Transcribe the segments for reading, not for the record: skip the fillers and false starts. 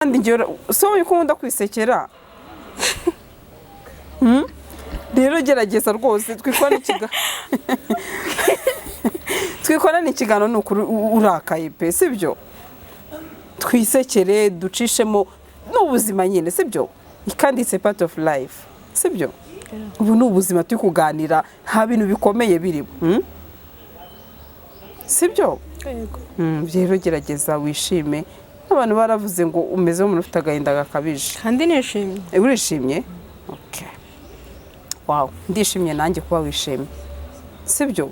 Kandi njyewe so yuko nkunda kwisekera. Rero gerageza rwose twikorane ikiganiro. Ni ukuri urakaye pe, sibyo? Twisekere, ducishemo n'ubuzima nyine, sibyo? Kandi it's a part of life, sibyo? Ubu ni ubuzima turi kuganira, nta bintu bikomeye birimo, Sibyo? Yego. Rero gerageza wishime. Abantu baravuze ngo umeze nk'umuntu ufite agahinda gakabije. Kandi nishimye. Urishimye? Okay. Wow, ndishimye nanjye kuba wishimye, sibyo?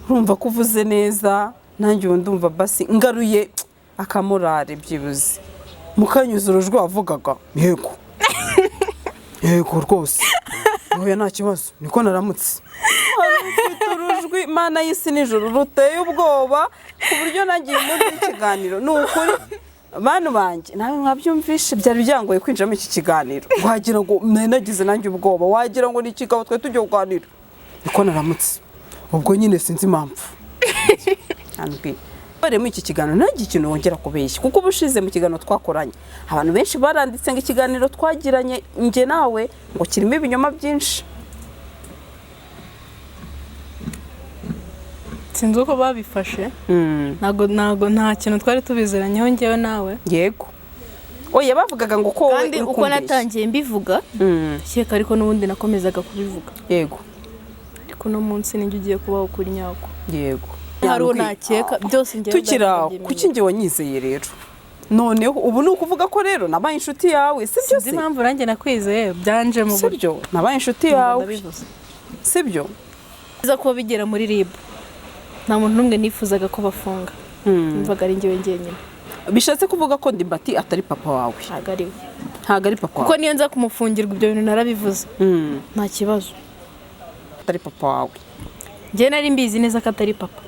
Urumva ko uvuze neza, nanjye ubu ndumva basi ngaruye akamorale. Byibuze mukanyuza urujwi wavugaga yego yego rwose, oya nta kibazo, niko naramutse. Wari ufite urujwi, Mana y'isi n'ijoro, ruteye ubwoba, ku buryo nagiye umunsi w'ikiganiro. Ni ukuri, bantu banjye, nawe mwabyumvishe, byari byangoye kwinjira muri iki kiganiro, wagira ngo nari nagize nanjye ubwoba, wagira ngo ni ikigabo twari tugiye kuganira. Niko naramutse ubwo nyine, sinzi impamvu. Bari muri iki kiganiro ntagire ikintu wongera kubeshya, kuko ubushize mu kiganiro twakoranye abantu benshi baranditse ngo ikiganiro twagiranye njye nawe ngo kirimo ibinyoma byinshi. Sinzi uko babifashe. Ntago nta kintu twari tubiziranyeho njyewe nawe. Yego, oya, bavugaga ngo ko wowe Kandi uri uko kumbeshya. natangiye mbivuga, keka ariko n'ubundi nakomezaga kubivuga. Ariko uno munsi ninjye ugiye kubaho ukuri nyako. Hari uwo nakeka byose, njyewe Tukiri aho, ndabyemeye. kuki njye wanyizeye rero? Noneho ubu ni ukuvuga ko rero nabaye inshuti yawe, si byo? Sinzi Se impamvu nanjye nakwizeye, byanje mu si byo? Nabaye inshuti yawe, ndabivuze. Si byo? Biza kuba bigera muri RIB, nta muntu n'umwe nifuzaga ko bafunga, numvaga ari njyewe njyenyine. Bishatse kuvuga ko Ndimbati atari papa wawe? Ntabwo ari we. Ntabwo ari papa Kuko wawe? niyo nza kumufungirwa, ibyo bintu narabivuze, nta kibazo. Atari papa wawe? Njyewe nari mbizi neza ko atari papa.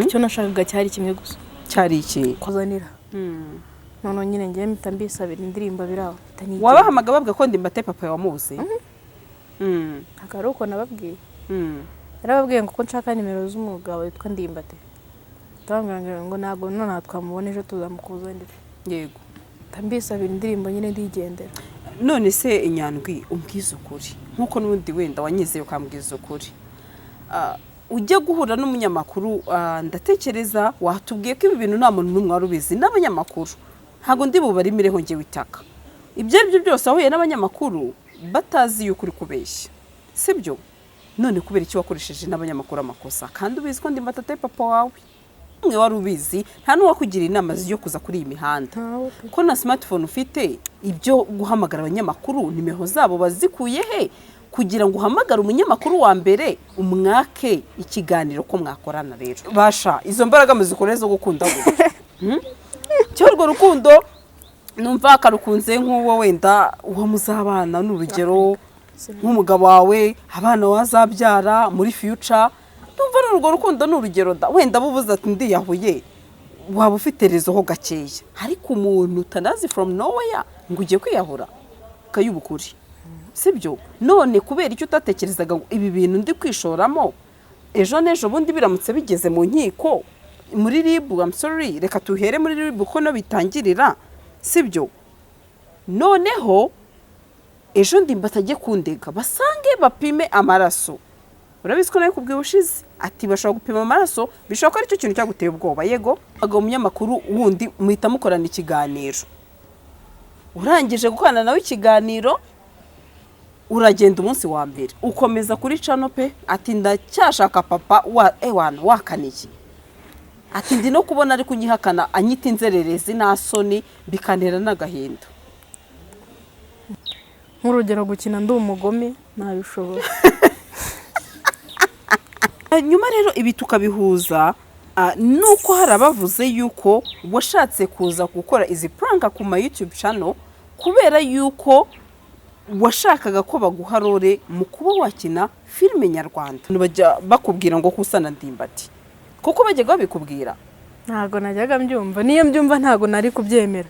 Icyo nashakaga cyari kimwe gusa. Cyari iki? Kuzanira noneho nyine njyewe mpita mbisabira indirimbo biraho, mpita nigendera. Wabahamaga bavuga ko Ndimbati papa wamuzi? Ntabwo ari uko nababwiye. Narababwiye ngo ko nshaka nimero z'umugabo witwa Ndimbati, ndababwira ngo ntabwo nonaha twamubona, ejo tuzamukuzanira. Mpita mbisabira indirimbo nyine, ndigendera. None se Inyandwi, umbwiza ukuri nk'uko n'ubundi wenda wanyizeye ukambwiza ukuri. Ujya guhura n'umunyamakuru, ndatekereza watubwiye ko ibi bintu nta muntu n'umwe wari ubizi n'abanyamakuru. Ntabwo ndi bubarimireho ngewe itaka. Ibyo ari byo byose wahuye n'abanyamakuru batazi yuko uri kubeshya, sibyo? None kubera iki wakoresheje n'abanyamakuru amakosa kandi ubizi ko Ndimbati atari papa wawe? Umwe wari ubizi, nta n'uwakugira inama zo kuza kuri iyi mihanda? Ntawe pe. Ko na smartphone ufite, ibyo guhamagara abanyamakuru nimero zabo bazikuye he kugira ngo uhamagare umunyamakuru wa mbere umwake ikiganiro ko mwakorana? Rero basha izo mbaraga muzikore zo gukunda gutya. Cyo urwo rukundo numva karukunze nk'uwo wenda uwo muzabana, ni urugero nk'umugabo wawe, abana wazabyara muri future, numva ari urwo rukundo. Ni urugero da wenda bubuze ati ndiyahuye, waba ufite rezo ho gakeya, ariko umuntu utanazi from nowhere ngo ugiye kwiyahura ukayuba ukuri, sibyo? None kubera icyo utatekerezaga ngo ibi bintu ndi kwishoramo, ejo n'ejo bundi biramutse bigeze mu nkiko, muri RIB, I'm sorry, reka tuhere muri RIB kuko no bitangirira, sibyo? Noneho ejo Ndimbati ajye kundega, basange bapime amaraso. Urabizi ko nawe kubwiye ubushize ati bashobora gupima amaraso, bishobora kuba aricyo kintu cyaguteye ubwoba. Yego, abagabo umunyamakuru wundi muhita mukorana ikiganiro, urangije gukorana nawe ikiganiro uragenda, umunsi wa mbere ukomeza kuri channel pe, ati ndacyashaka papa wa ewana wakaniye, ati ndi no kubona ari kunyihakana, anyita inzererezi nta soni, bikantera n'agahinda. Nk'urugero gukina ndi umugome ntabishobora. Nyuma rero ibi tukabihuza nuko hari abavuze yuko washatse kuza gukora izi prank ku ma YouTube channel kubera yuko washakaga ko baguha role mu kuba wakina filime nyarwanda. Bajya bakubwira ngo kusana Ndimbati, kuko bajyaga babikubwira. Ntabwo najyaga mbyumva, niyo mbyumva ntabwo nari kubyemera.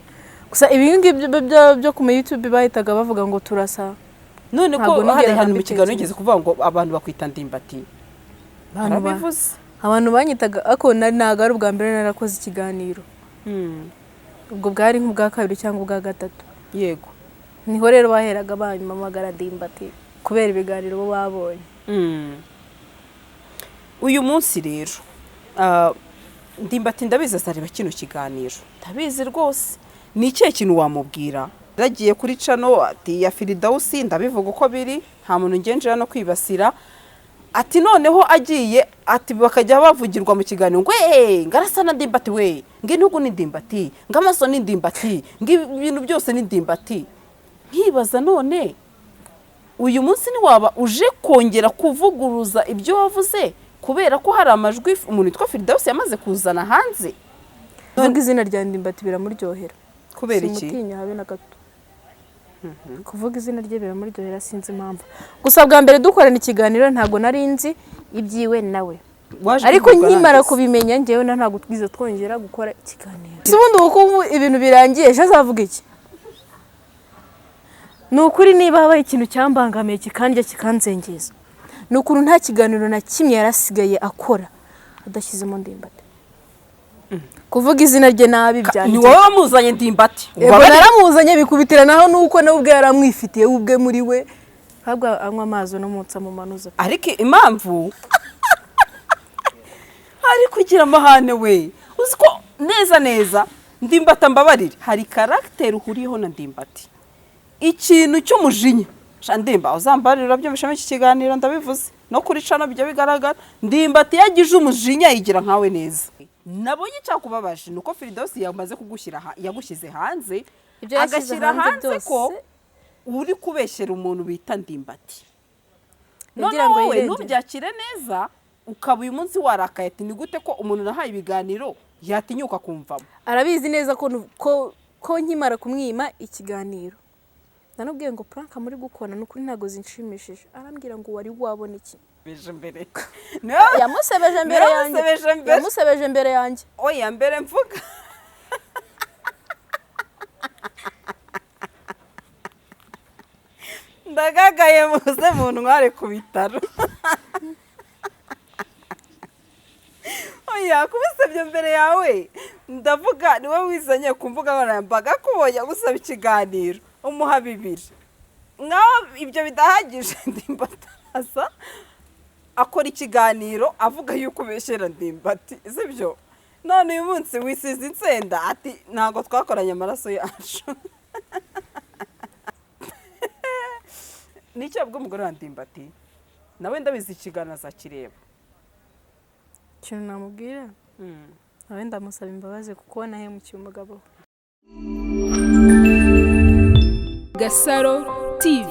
Gusa ibi ngibi byo ku ma YouTube bahitaga bavuga ngo turasa. None ko Ntabwo hari nigeraga ahantu mu kiganiro mbitekereza. wigeze kuvuga ngo abantu bakwita Ndimbati. Barabivuze. Abantu banyitaga, ariko ntabwo ari ubwa mbere narakoze ikiganiro. Ubwo bwari nk'ubwa kabiri cyangwa ubwa gatatu. Yego. Niho rero baheraga banyamagara Ndimbati kubera ibiganiro bo babonye. Uyu munsi rero Ndimbati ndabizi azareba kino kiganiro, ndabizi rwose. Ni ikihe kintu wamubwira? Yaragiye kuri channel ati ya Firidausi, ndabivuga uko biri, nta muntu ngenjira no kwibasira. Ati noneho agiye ati bakajya bavugirwa mu kiganiro ngo ngarasa na Ndimbati we, ngo intugu ni Ndimbati, ngo amaso ni Ndimbati, ngo ibintu byose ni Ndimbati. Nkibaza none uyu munsi ntiwaba uje kongera kuvuguruza ibyo wavuze kubera ko hari amajwi umuntu witwa Firidausi yamaze kuzana hanze? Kuvuga izina rya Ndimbati biramuryohera. Kubera iki? Simutinya habe na gato. Kuvuga izina rye biramuryohera, sinzi impamvu. Gusa bwa mbere dukorana ikiganiro ntabwo nari nzi ibyiwe nawe, ariko nkimara kubimenya njyewe na ntabwo twize twongera gukora ikiganiro. Si ubundi uko ibintu birangiye ejo azavuga iki? Ni ukuri niba habaye ikintu cyambangamiye kikandya kikanzengeza, ni ukuntu nta kiganiro na kimwe yarasigaye akora adashyizemo Ndimbati. Kuvuga izina rye nabi byanditse. Ni wowe wamuzanye Ndimbati. Naramuzanye bikubitiranaho nuko nawe ubwe yaramwifitiye ubwe muri we, ahubwo anywa amazi no mutsa mu manuza. Ariko impamvu ari kugira amahane we, uzi ko neza neza Ndimbati ambabarire, hari caractère uhuriyeho na Ndimbati, ikintu cy'umujinya. Ndimba uzambarira urabyumvishamo iki kiganiro ndabivuze no kuri channel bijya bigaragara. Ndimbati yagije umujinya yigira nkawe neza. Nabonye cyakubabaje nuko Firidausi yamaze kugushyira yagushyize hanze, agashyira hanze ko uri kubeshyera umuntu bita Ndimbati. None wowe ntubyakire neza ukaba uyu munsi warakaye ati ni gute ko umuntu nahaye ibiganiro yatinyuka kumvamo? Arabizi neza ko nkimara kumwima ikiganiro nanubwiye ngo prank muri gukora nukuri ntago zinshimishije, arambwira ngo wari wabona iki? Yamusebeje mbere yanjye, yamusebeje mbere yanjye. Oya mbere mvuga ndagagaye muze mu ntware ku bitaro. Oya kubisebye mbere yawe ndavuga ni wowe wizanye ku mbuga nkoranyambaga kubonye gusaba ikiganiro umuha bibiri, nkaho ibyo bidahagije Ndimbati asa akora ikiganiro avuga yuko ubeshyera Ndimbati, sibyo? None uyu munsi wisize insenda ati ntabwo twakoranye amaraso yacu. Nicyo bwo umugore wa Ndimbati nawe ndabizi ikiganiro azakireba. Ikintu namubwira nawe ndamusaba imbabazi kuko nahemukiye umugabo. Gasaro TV.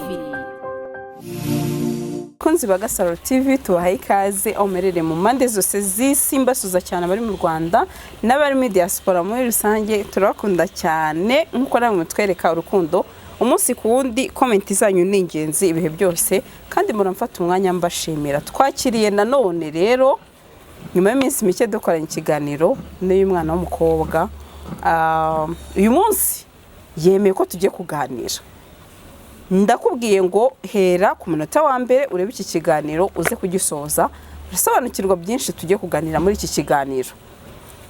Kunzi ba Gasaro TV tubahaye ikaze aho muherereye mu mpande zose z'isi, mbasuza cyane abari mu Rwanda n'abari muri diaspora muri rusange, turabakunda cyane nkuko namwe mutwereka urukundo umunsi ku wundi. Comment zanyu ni ingenzi ibihe byose kandi muramfata umwanya mbashimira. Twakiriye nanone rero nyuma y'iminsi mike dukoranye ikiganiro n'uyu mwana w'umukobwa, uyu munsi yemeye ko tugiye kuganira. Ndakubwiye ngo hera ku munota wa mbere urebe iki kiganiro uze kugisoza, urasobanukirwa byinshi tugiye kuganira muri iki kiganiro.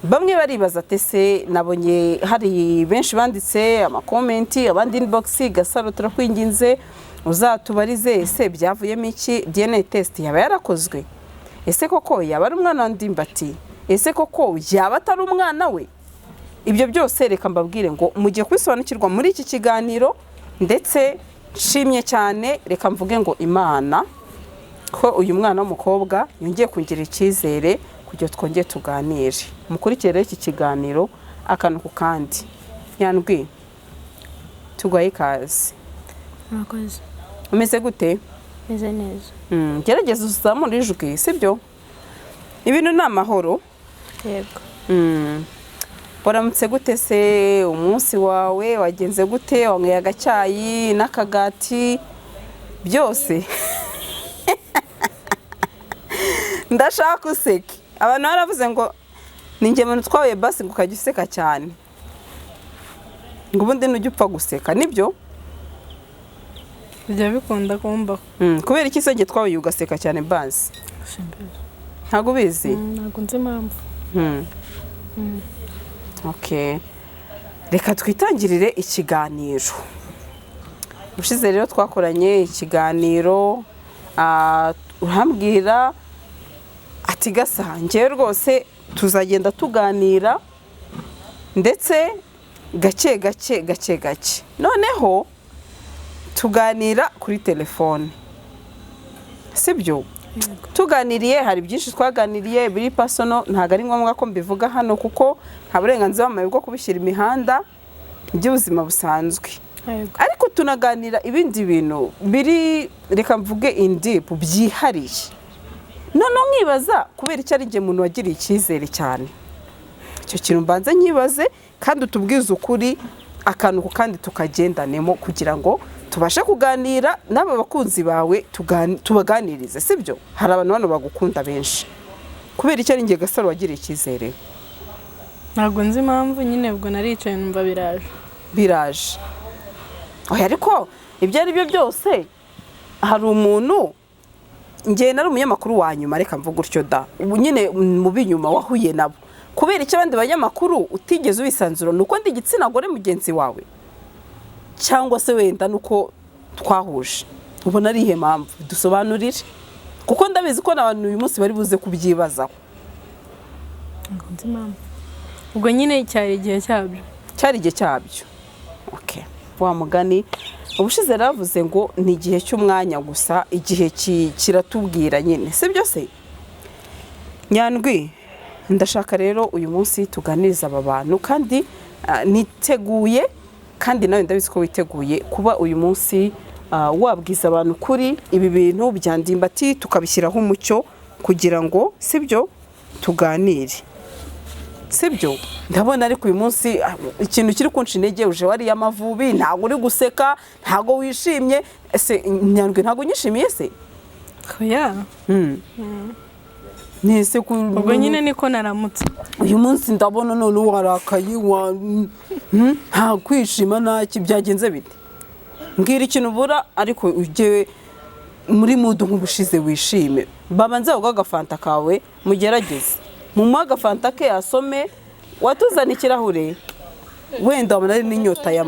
Bamwe baribaza ati se nabonye hari benshi banditse amakomenti, abandi inbox, Gasaro turakwinginze uzatubarize ese byavuyemo iki, DNA test yaba yarakozwe, ese koko yaba ari umwana wa Ndimbati, ese koko yaba atari umwana we? Ibyo byose reka mbabwire ngo mugiye kubisobanukirwa muri iki kiganiro. Ndetse nshimye cyane, reka mvuge ngo Imana ko uyu mwana w'umukobwa yongeye kungira icyizere kugira twongere tuganire. Mukurikire iki kiganiro akantu ku kandi. Nyandwi, tuguhaye ikaze. Murakoze. Umeze gute? Meze neza. Gerageza uzamure ijwi, sibyo? Ibintu ni amahoro. Yego. Waramutse gute se? Umunsi wawe wagenze gute? Wanyweye agacyayi n'akagati byose? Ndashaka useke. Abantu baravuze ngo ninjye muntu twahuye basi ngo ukajya useka cyane, ngo ubundi nujya upfa guseka, nibyo? Bijya bikunda kumbaho. Kubera iki se twahuye ugaseka cyane basi? Ntabwo ubizi? Ntabwo nzi impamvu. Okay. Reka twitangirire ikiganiro. Ushize rero twakoranye ikiganiro, urambwira ati: "Gasa, njyewe rwose tuzagenda tuganira ndetse gake gake gake gake." Noneho tuganira kuri telefone, sibyo? Tuganiriye, hari byinshi twaganiriye biri personal, ntabwo ari ngombwa ko mbivuga hano kuko nta burenganzira bamaye bwo kubishyira imihanda by'ubuzima busanzwe. Ariko tunaganira ibindi bintu biri, reka mvuge, in deep, byihariye. Noneho nkibaza kubera icyo ari njye muntu wagiriye icyizere cyane. Icyo kintu mbanze nkibaze, kandi utubwize ukuri akantu ku kandi, tukagendanemo kugira ngo tubashe kuganira n'aba bakunzi bawe, tubaganirize, sibyo? Hari abantu hano bagukunda benshi. Kubera icyo ari njye Gasaro wagiriye icyizere? Ntabwo nzi impamvu nyine, ubwo naricaye numva biraje. Biraje. Oya, ariko ibyo ari byo byose hari umuntu, njye nari umunyamakuru wa nyuma, reka mvuge utyo da. Ubu nyine mu b'inyuma wahuye nabo, kubera icyo abandi banyamakuru utigeze ubisanzura? Ni uko ndi igitsina gore mugenzi wawe, cyangwa se wenda nuko twahuje? Ubona ari iyihe mpamvu? Dusobanurire, kuko ndabizi ko n'abantu uyu munsi bari buze kubyibazaho. Ntabwo nzi impamvu, ubwo nyine cyari igihe cyabyo. Cyari igihe cyabyo. Okay. Wa mugani ubushize yaravuze ngo ni igihe cy'umwanya gusa, igihe kiratubwira nyine, si byo se? Nyandwi, ndashaka rero uyu munsi tuganiriza aba bantu kandi niteguye, kandi nawe ndabizi ko witeguye kuba uyu munsi wabwiza abantu kuri ibi bintu bya Ndimbati, tukabishyiraho umucyo kugira ngo, sibyo, tuganire, sibyo? Ndabona ariko uyu munsi ikintu kiri kunca intege, uje wariye Amavubi, ntabwo uri guseka, ntabwo wishimye. Ese Nyandwi, ntabwo unyishimiye se? Oya. Nese ku Ubwo nyine niko naramutse. Uyu munsi ndabona none warakaye wa nta kwishima, ntaki, byagenze bite? Mbwira ikintu ubura, ariko ujye muri mood nk'ubushize, wishime. Babanze baguhe agafanta kawe, mugerageze mumuhe agafanta ke asome. Watuzana ikirahure, wenda wabona ari n'inyota ya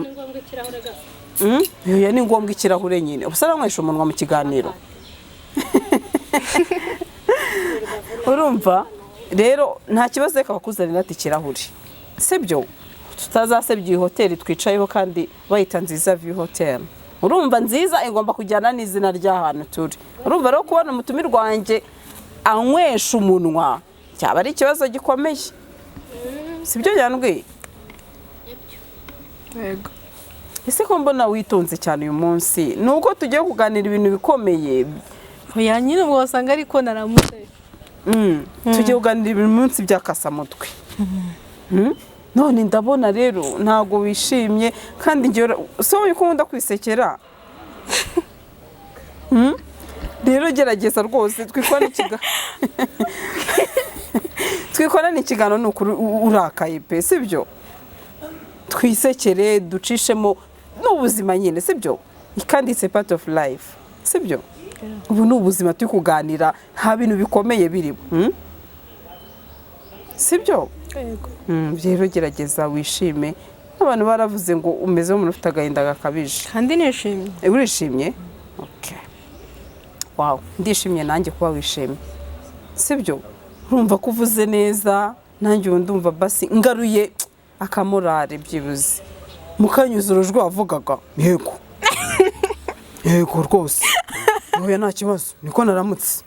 Oya, ni ngombwa ikirahure nyine. Ubusa aranywesha umunwa mu kiganiro. Urumva rero nta kibazo, reka bakuzanira ati ikirahure, sibyo? Tutazasebya iyi hoteli twicayeho kandi bayita Nziza View Hotel. Urumva nziza igomba kujyana n'izina ry'ahantu turi. Urumva rero, kubona umutumirwa wanjye anywesha umunwa cyaba ari ikibazo gikomeye, sibyo Nyandwi? Yego. Ese ko mbona witonze cyane uyu munsi, ni uko tugiye kuganira ibintu bikomeye? Oya nyine, ubwo wasanga ariko naramutse. Tugiye kuganira ibintu munsi by'akasamutwe. None ndabona rero ntabwo wishimye, kandi njyewe si wowe ukunda kwisekera. Rero gerageza rwose twikorane ikiganiro, ni ukuri urakaye pe, sibyo? Twisekere, ducishemo n'ubuzima nyine, sibyo? Kandi it's a part of life, sibyo? Ubu ni ubuzima turi kuganira, nta bintu bikomeye birimo. Sibyo? Yego. Rero gerageza wishime. Abantu baravuze ngo umeze nk'umuntu ufite agahinda gakabije. Kandi nishimye. Urishimye? Okay. Wow, ndishimye nanjye kuba wishimye, sibyo? Urumva ko uvuze neza, nanjye ubu ndumva basi ngaruye akamorale byibuze. Mukanyuza urujwi wavugaga: "Yego, yego rwose, oya, nta kibazo, niko naramutse."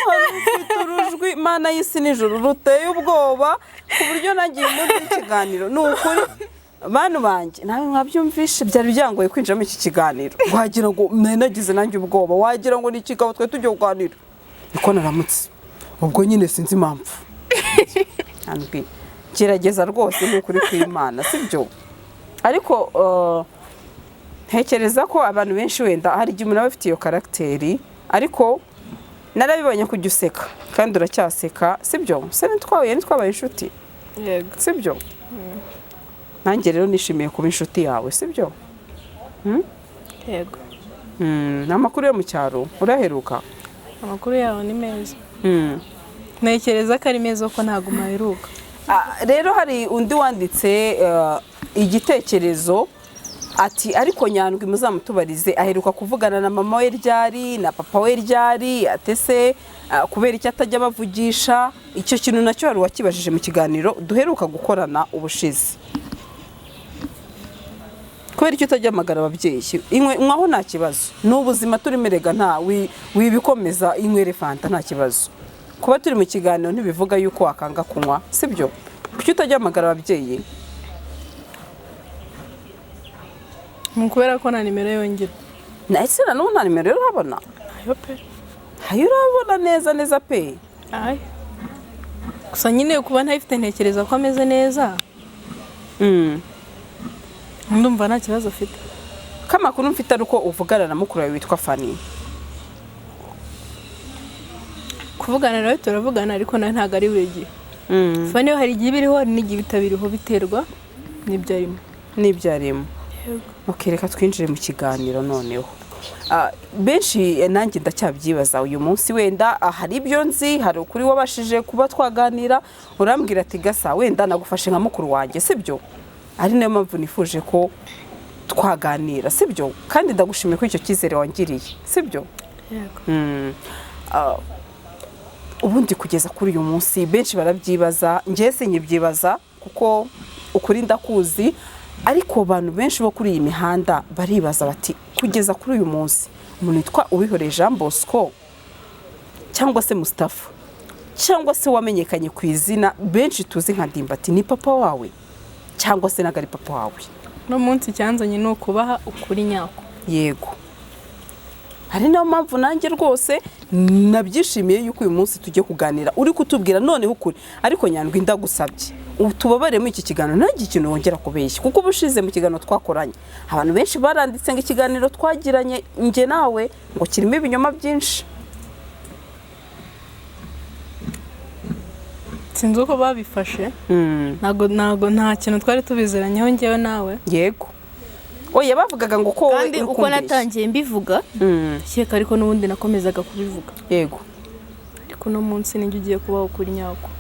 Wari ufite urujwi, Mana y'isi n'ijoro, ruteye ubwoba, ku buryo nagiye muri ikiganiro. Ni ukuri, bantu banjye, nawe mwabyumvishe, byari byangoye kwinjira muri iki kiganiro, wagira ngo nari nagize nanjye ubwoba, wagira ngo ni ikigabo twari tugiye kuganira. "Niko naramutse, ubwo nyine sinzi impamvu." Nyandwi, gerageza rwose, ni ukuri kw'Imana, sibyo? Ariko ntekereza ko abantu benshi wenda hari igihe umuntu aba afite iyo caractère, ariko narabibonye kujya useka kandi uracyaseka, sibyo se? Ntitwahuye, ntitwabaye inshuti? Yego. Sibyo? Nanjye rero nishimiye kuba inshuti yawe, sibyo? Yego. Ni amakuru yo mu cyaro? Uraheruka? Amakuru yawe ni meza. Ntekereza ko ari meza ko ntabwo maheruka. Rero hari undi wanditse igitekerezo. Ati ariko Nyandwi muzamutubarize, aheruka kuvugana na mama we ryari, na papa we ryari? Atese kubera icyo atajya abavugisha? Icyo kintu nacyo hari uwakibajije mu kiganiro duheruka gukorana ubushize. Kubera icyo utajya hamagara ababyeyi? Inywe, nywaho, nta kibazo, ni ubuzima turimo erega, nta wibikomeza, inywere fanta, nta kibazo. Kuba turi mu kiganiro ntibivuga yuko wakanga kunywa, sibyo? Kuki utajya hamagara ababyeyi? Ni ukubera ko nta nimero yongera. Ese na n'ubu nta nimero urabona? Ayo pe. Ntayo urabona neza neza pe? Ayo. Gusa nyine kuba ntayifite, ntekereza ko ameze neza. Ndumva nta kibazo afite. K'amakuru mfite ari uko uvugana na mukuru wawe witwa Fanny. Kuvugana nawe turavugana, ariko nawe ntabwo ari buri gihe. Fanny we hari igihe biriho, hari n'igihe bitabiriho, biterwa n'ibyo arimo. N'ibyo arimo. Ok, reka twinjire mu kiganiro noneho. Benshi nanjye ndacyabyibaza uyu munsi, wenda hari ibyo nzi, hari ukuri wabashije kuba twaganira, urambwira ati gasa wenda nagufashe nka mukuru wanjye, sibyo? Ari nayo mpamvu nifuje ko twaganira, sibyo? Kandi ndagushimiye ko icyo cyizere wangiriye, sibyo? Yego. Ubundi kugeza kuri uyu munsi benshi barabyibaza, njye sinkibyibaza kuko ukuri ndakuzi, ariko abantu benshi bo kuri iyi mihanda baribaza bati kugeza kuri uyu munsi umuntu witwa Uwihoreye Jean Bosco cyangwa se Mustafa cyangwa se wamenyekanye ku izina benshi tuzi nka Ndimbati ni papa wawe cyangwa se ntabwo ari papa wawe? Uno munsi icyanzanye ni ukubaha ukuri nyako. Yego, hari niyo mpamvu nanjye rwose nabyishimiye yuko uyu munsi tujye kuganira uri kutubwira noneho ukuri. Ariko Nyandwi, ndagusabye utubabarire muri iki kiganiro ntagire ikintu wongera kubeshya, kuko ubushize mu kiganiro twakoranye abantu benshi baranditse ngo ikiganiro twagiranye njye nawe ngo kirimo ibinyoma byinshi. Sinzi uko babifashe. Ntago nta kintu twari tubizeranyeho njyewe nawe. Yego, oya, bavugaga ngo ko wowe kandi uri uko kumbeshya. natangiye mbivuga, shyeka, ariko n'ubundi nakomezaga kubivuga. Ariko uno munsi nijye ugiye kubaho ukuri nyako.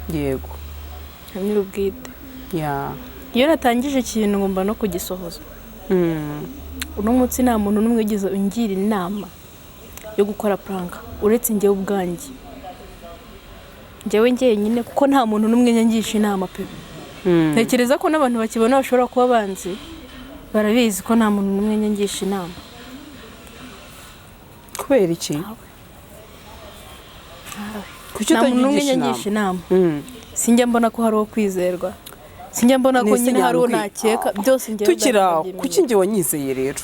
Nka nyir'ubwite. Iyo natangije ikintu ngomba no kugisohoza. Uno munsi nta muntu n'umwe wigeze ungira inama yo gukora prank uretse njyewe ubwanjye, njyewe njyenyine, kuko nta muntu n'umwe nyangisha inama pe. Ntekereza ko n'abantu bakibona bashobora kuba banzi, barabizi ko nta muntu n'umwe nyangisha inama. Kubera iki? Kuki Nta muntu n'umwe utagigisha nyangisha inama? inama. Sinjya mbona ko hari uwo kwizerwa, sinjya mbona ko Nese nyine hari uwo Nyandwi, nakeka, byose njyewe tukiri aho, ubwanjye. kuki njye wanyizeye rero?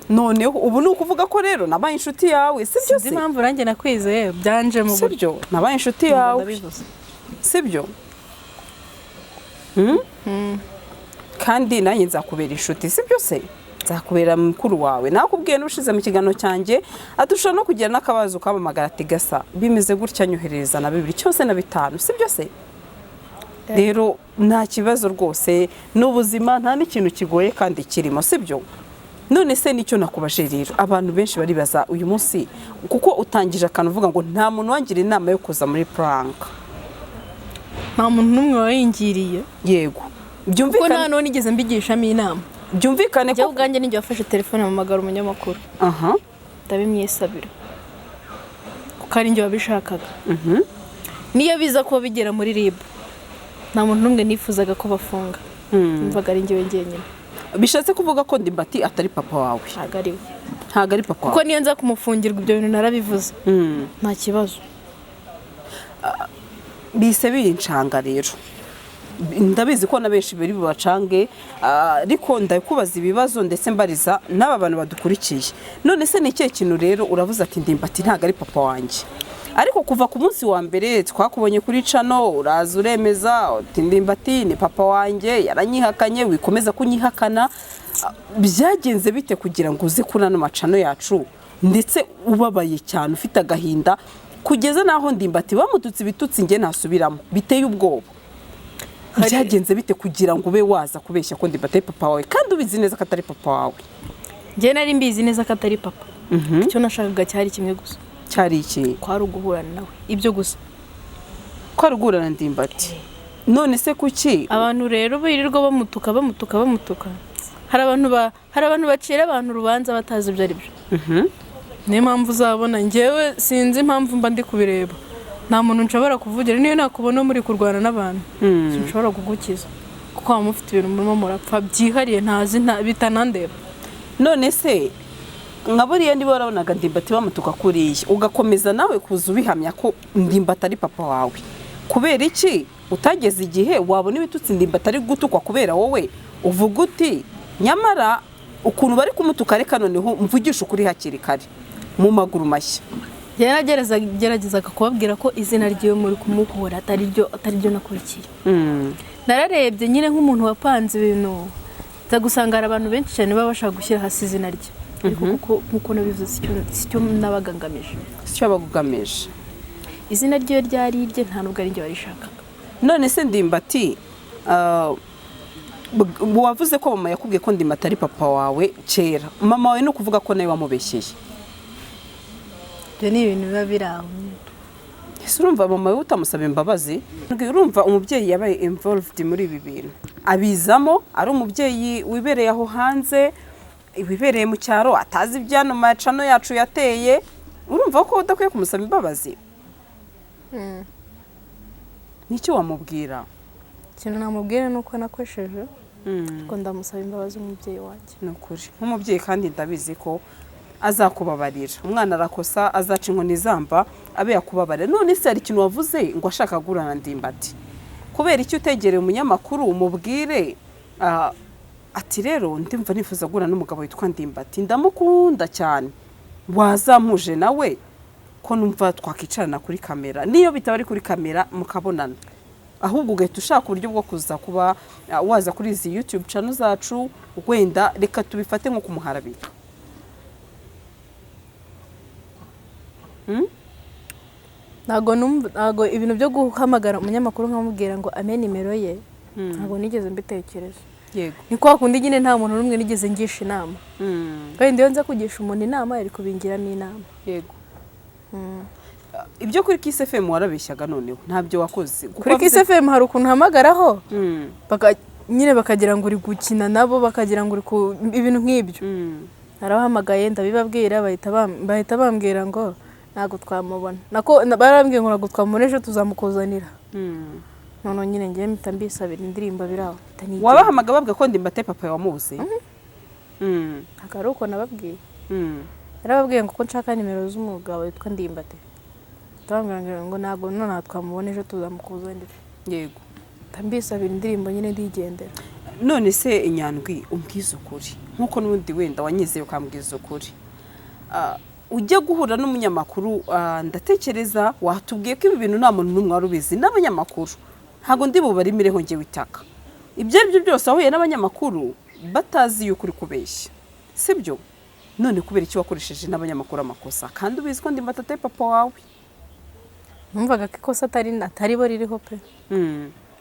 Noneho ubu ni ukuvuga ko rero nabaye inshuti yawe, si byo? Sinzi Se impamvu nanjye nakwizeye, byanje mu si byo? Nabaye inshuti yawe, ndabivuze. Si byo? Kandi nanjye nzakubera inshuti, si byo se? Nzakubera mukuru wawe. Nakubwiye n'ubushize mu kiganiro cyanjye, adushobora no kugira n'akabazo ukampamagara ati gasa bimeze gutya, nyoherereza na 2 cyose na 5, si byo se? Rero nta kibazo rwose, n'ubuzima nta n'ikintu kigoye kandi kirimo, si byo? None se nicyo nakubaje rero, abantu benshi baribaza uyu munsi kuko utangije akantu uvuga ngo nta muntu wangira inama yo kuza muri prank. Nta muntu n'umwe wayingiriye. Yego. Kuko Byumvikane nta n'uwo nigeze mbigishamo inama. Byumvikane Njyewe ko ubwanjye nijye wafashe telefone mpamagara umunyamakuru, ndabimwisabira kuko ari njye wabishakaga. Niyo biza kuba bigera muri RIB, nta muntu n'umwe nifuzaga ko bafunga, numvaga ari njyewe njyenyine. Bishatse kuvuga ko Ndimbati atari papa wawe? Ntabwo ari we. Ntabwo ari papa Kuko wawe. niyo nza kumufungirwa, ibyo bintu narabivuze, nta kibazo. Bise bincanga rero, ndabizi ko na benshi biri bubacange, ariko ndakubaza ibibazo ndetse mbariza n'aba bantu badukurikiye. None se ni ikihe kintu rero uravuze ati Ndimbati ntabwo ari papa wanjye, ariko kuva ku munsi wa mbere twakubonye kuri channel uraza uremeza uti Ndimbati ni papa wanjye, yaranyihakanye, wikomeza kunyihakana. Byagenze bite kugira ngo uze kuri ano ma channel yacu ndetse ubabaye cyane, ufite agahinda kugeza n'aho Ndimbati bamututse ibitutsi njye ntasubiramo biteye ubwoba? Byagenze bite kugira ngo ube waza kubeshya ko Ndimbati ari papa wawe kandi ubizi neza ko atari papa wawe? Njyewe nari mbizi neza ko atari papa. Icyo nashakaga cyari kimwe gusa. Cyari iki? Kwari uguhura nawe, ibyo gusa. Ko ari uguhura na Ndimbati? None se kuki Abantu rero birirwa bamutuka, bamutuka, bamutuka. Hari abantu bacira abantu urubanza batazi ibyo ari byo. Niyo mpamvu uzabona njyewe sinzi impamvu mba ndi kubireba, nta muntu nshobora kuvugira. Niyo nakubona muri kurwana n'abantu, sinshobora kugukiza, kuko waba mufite ibintu murimo murapfa byihariye ntazi, bitanandeba. None se nka buriya niba warabonaga Ndimbati bamutuka kuriya, ugakomeza nawe kuza ubihamya ko Ndimbati ari papa wawe, kubera iki utageze igihe wabona ibitutsi Ndimbati ari gutukwa kubera wowe, uvuga uti nyamara ukuntu bari kumutuka, reka noneho mvugishe ukuri hakiri kare mu maguru mashya? Yaragerezaga kubabwira ko izina ryiwe muri kumuhora atari ryo nakurikiye. Nararebye nyine nk'umuntu wapanze ibintu, nza gusanga hari abantu benshi cyane baba bashaka gushyira hasi izina rye, ariko kuko nk'uko nabivuze, sicyo nabaga ngamije. Sicyo bagugamije. Izina rye ryari irye, nta nubwo ari ryo warishakaga. None se Ndimbati, wavuze ko mama yakubwiye ko Ndimbati ari papa wawe kera. Mama wawe ni ukuvuga ko nawe wamubeshyeye? Ibyo ni ibintu biba biri aho. Ese urumva mama we utamusaba imbabazi? Urumva umubyeyi yabaye involved muri ibi bintu, abizamo ari umubyeyi wibereye aho hanze, wibereye mu cyaro, atazi ibyano macano yacu yateye. Urumva ko udakwiye kumusaba imbabazi? N'icyo wamubwira? Ikintu namubwira ni uko nakosheje, ariko ndamusaba imbabazi umubyeyi wanjye. Ni ukuri, nk'umubyeyi kandi ndabizi ko azakubabarira. Umwana arakosa, azaca inkoni izamba abe yakubabarira. None se hari ikintu wavuze ngo ashaka guhura na Ndimbati, kubera icyo utegereye umunyamakuru umubwire, ati rero ndumva nifuza guhura n'umugabo witwa Ndimbati, ndamukunda cyane, wazampuje nawe ko numva twakicarana kuri kamera, niyo bitaba ari kuri kamera mukabonana, ahubwo ugahita ushaka uburyo bwo kuza kuba waza kuri izi YouTube channel zacu, wenda reka tubifate nko kumuharabika? Ntabwo numva, ntabwo ibintu byo guhamagara umunyamakuru nkamubwira ngo ampe nimero ye, ntabwo nigeze mbitekereza. Ni kwa kundi nyine nta muntu n'umwe nigeze ngisha inama. Wenda iyo nza kugisha umuntu inama, yari kubingiramo inama. Ibyo kuri Kiss FM warabeshyaga, noneho ntabyo wakoze? Kuko Kuri Kiss FM hari ukuntu uhamagaraho, nyine bakagira ngo uri gukina nabo, bakagira ngo uri ku ibintu nk'ibyo. Narabahamagaye ndabibabwira, bahita bambwira ngo ntabwo twamubona. Nako barambwiye ngo ntabwo twamubona, ejo tuzamukuzanira. Noneho nyine ngewe mpita mbisabira indirimbo, biraho mpita nigendera. Wabahamagara bavuga ko Ndimbati papa wamuzi? Ntabwo ari uko nababwiye. Narababwiye ngo ko nshaka nimero z'umugabo witwa Ndimbati, ndababwira ngo ntabwo nonaha twamubona, ejo tuzamukuzanira. Mpita mbisabira indirimbo nyine ndigendera. None se Inyandwi, umbwiza ukuri nk'uko n'ubundi wenda wanyizeye ukambwiza ukuri, ujya guhura n'umunyamakuru, ndatekereza watubwiye ko ibi bintu nta muntu n'umwe wari ubizi n'abanyamakuru. Ntabwo ndi bubarimireho njyewe itaka. Ibyo ari byo byose wahuye n'abanyamakuru batazi yuko uri kubeshya, sibyo? None kubera iki wakoresheje n'abanyamakuru amakosa kandi ubizi ko Ndimbati atari papa wawe? Numvaga ko ikosa atari bo ririho pe.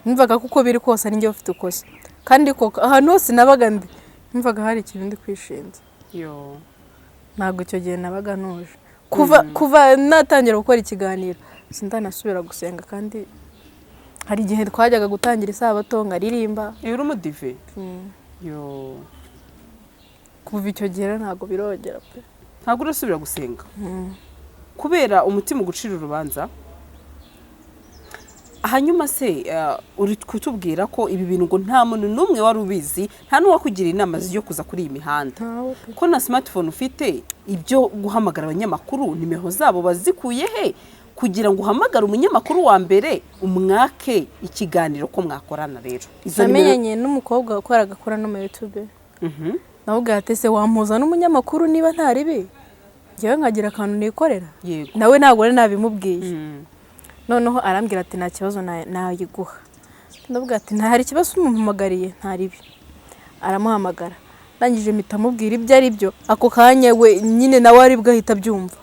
Numvaga ko uko biri kose ari njye ufite ikosa, kandi koko ahantu hose nabaga ndi numvaga hari ikintu ndi kwishinja. Yo. Ntabwo icyo gihe nabaga ntuje. Kuva natangira gukora ikiganiro sindanasubira gusenga, kandi hari igihe twajyaga gutangira isabato nkaririmba. Iyo uri umudive? Yo. Kuva icyo gihe rero ntabwo birongera pe. Ntabwo urasubira gusenga kubera umutima ugucira urubanza. Hanyuma se uri kutubwira ko ibi bintu ngo nta muntu n'umwe wari ubizi, nta n'uwakugira inama zo kuza kuri iyi mihanda? Ntawe pe. Ko na smartphone ufite, ibyo guhamagara abanyamakuru nimero zabo bazikuye he kugira ngo uhamagare umunyamakuru wa mbere umwake ikiganiro ko mwakorana? Rero izo nimero Namenyanye n'umukobwa wakoraga akora no muri YouTube. Nawe ubwo ati se wampuza n'umunyamakuru niba nta ribi, njyewe nkagira akantu nikorera? Nawe ntabwo nari nabimubwiye. Noneho arambwira ati nta kibazo, nayiguha. Ndavuga ati nta hari ikibazo umuhamagariye, nta ribi. Aramuhamagara, ndangije mpita amubwira ibyo ari byo ako kanya, we nyine nawe aribwo ahita abyumva,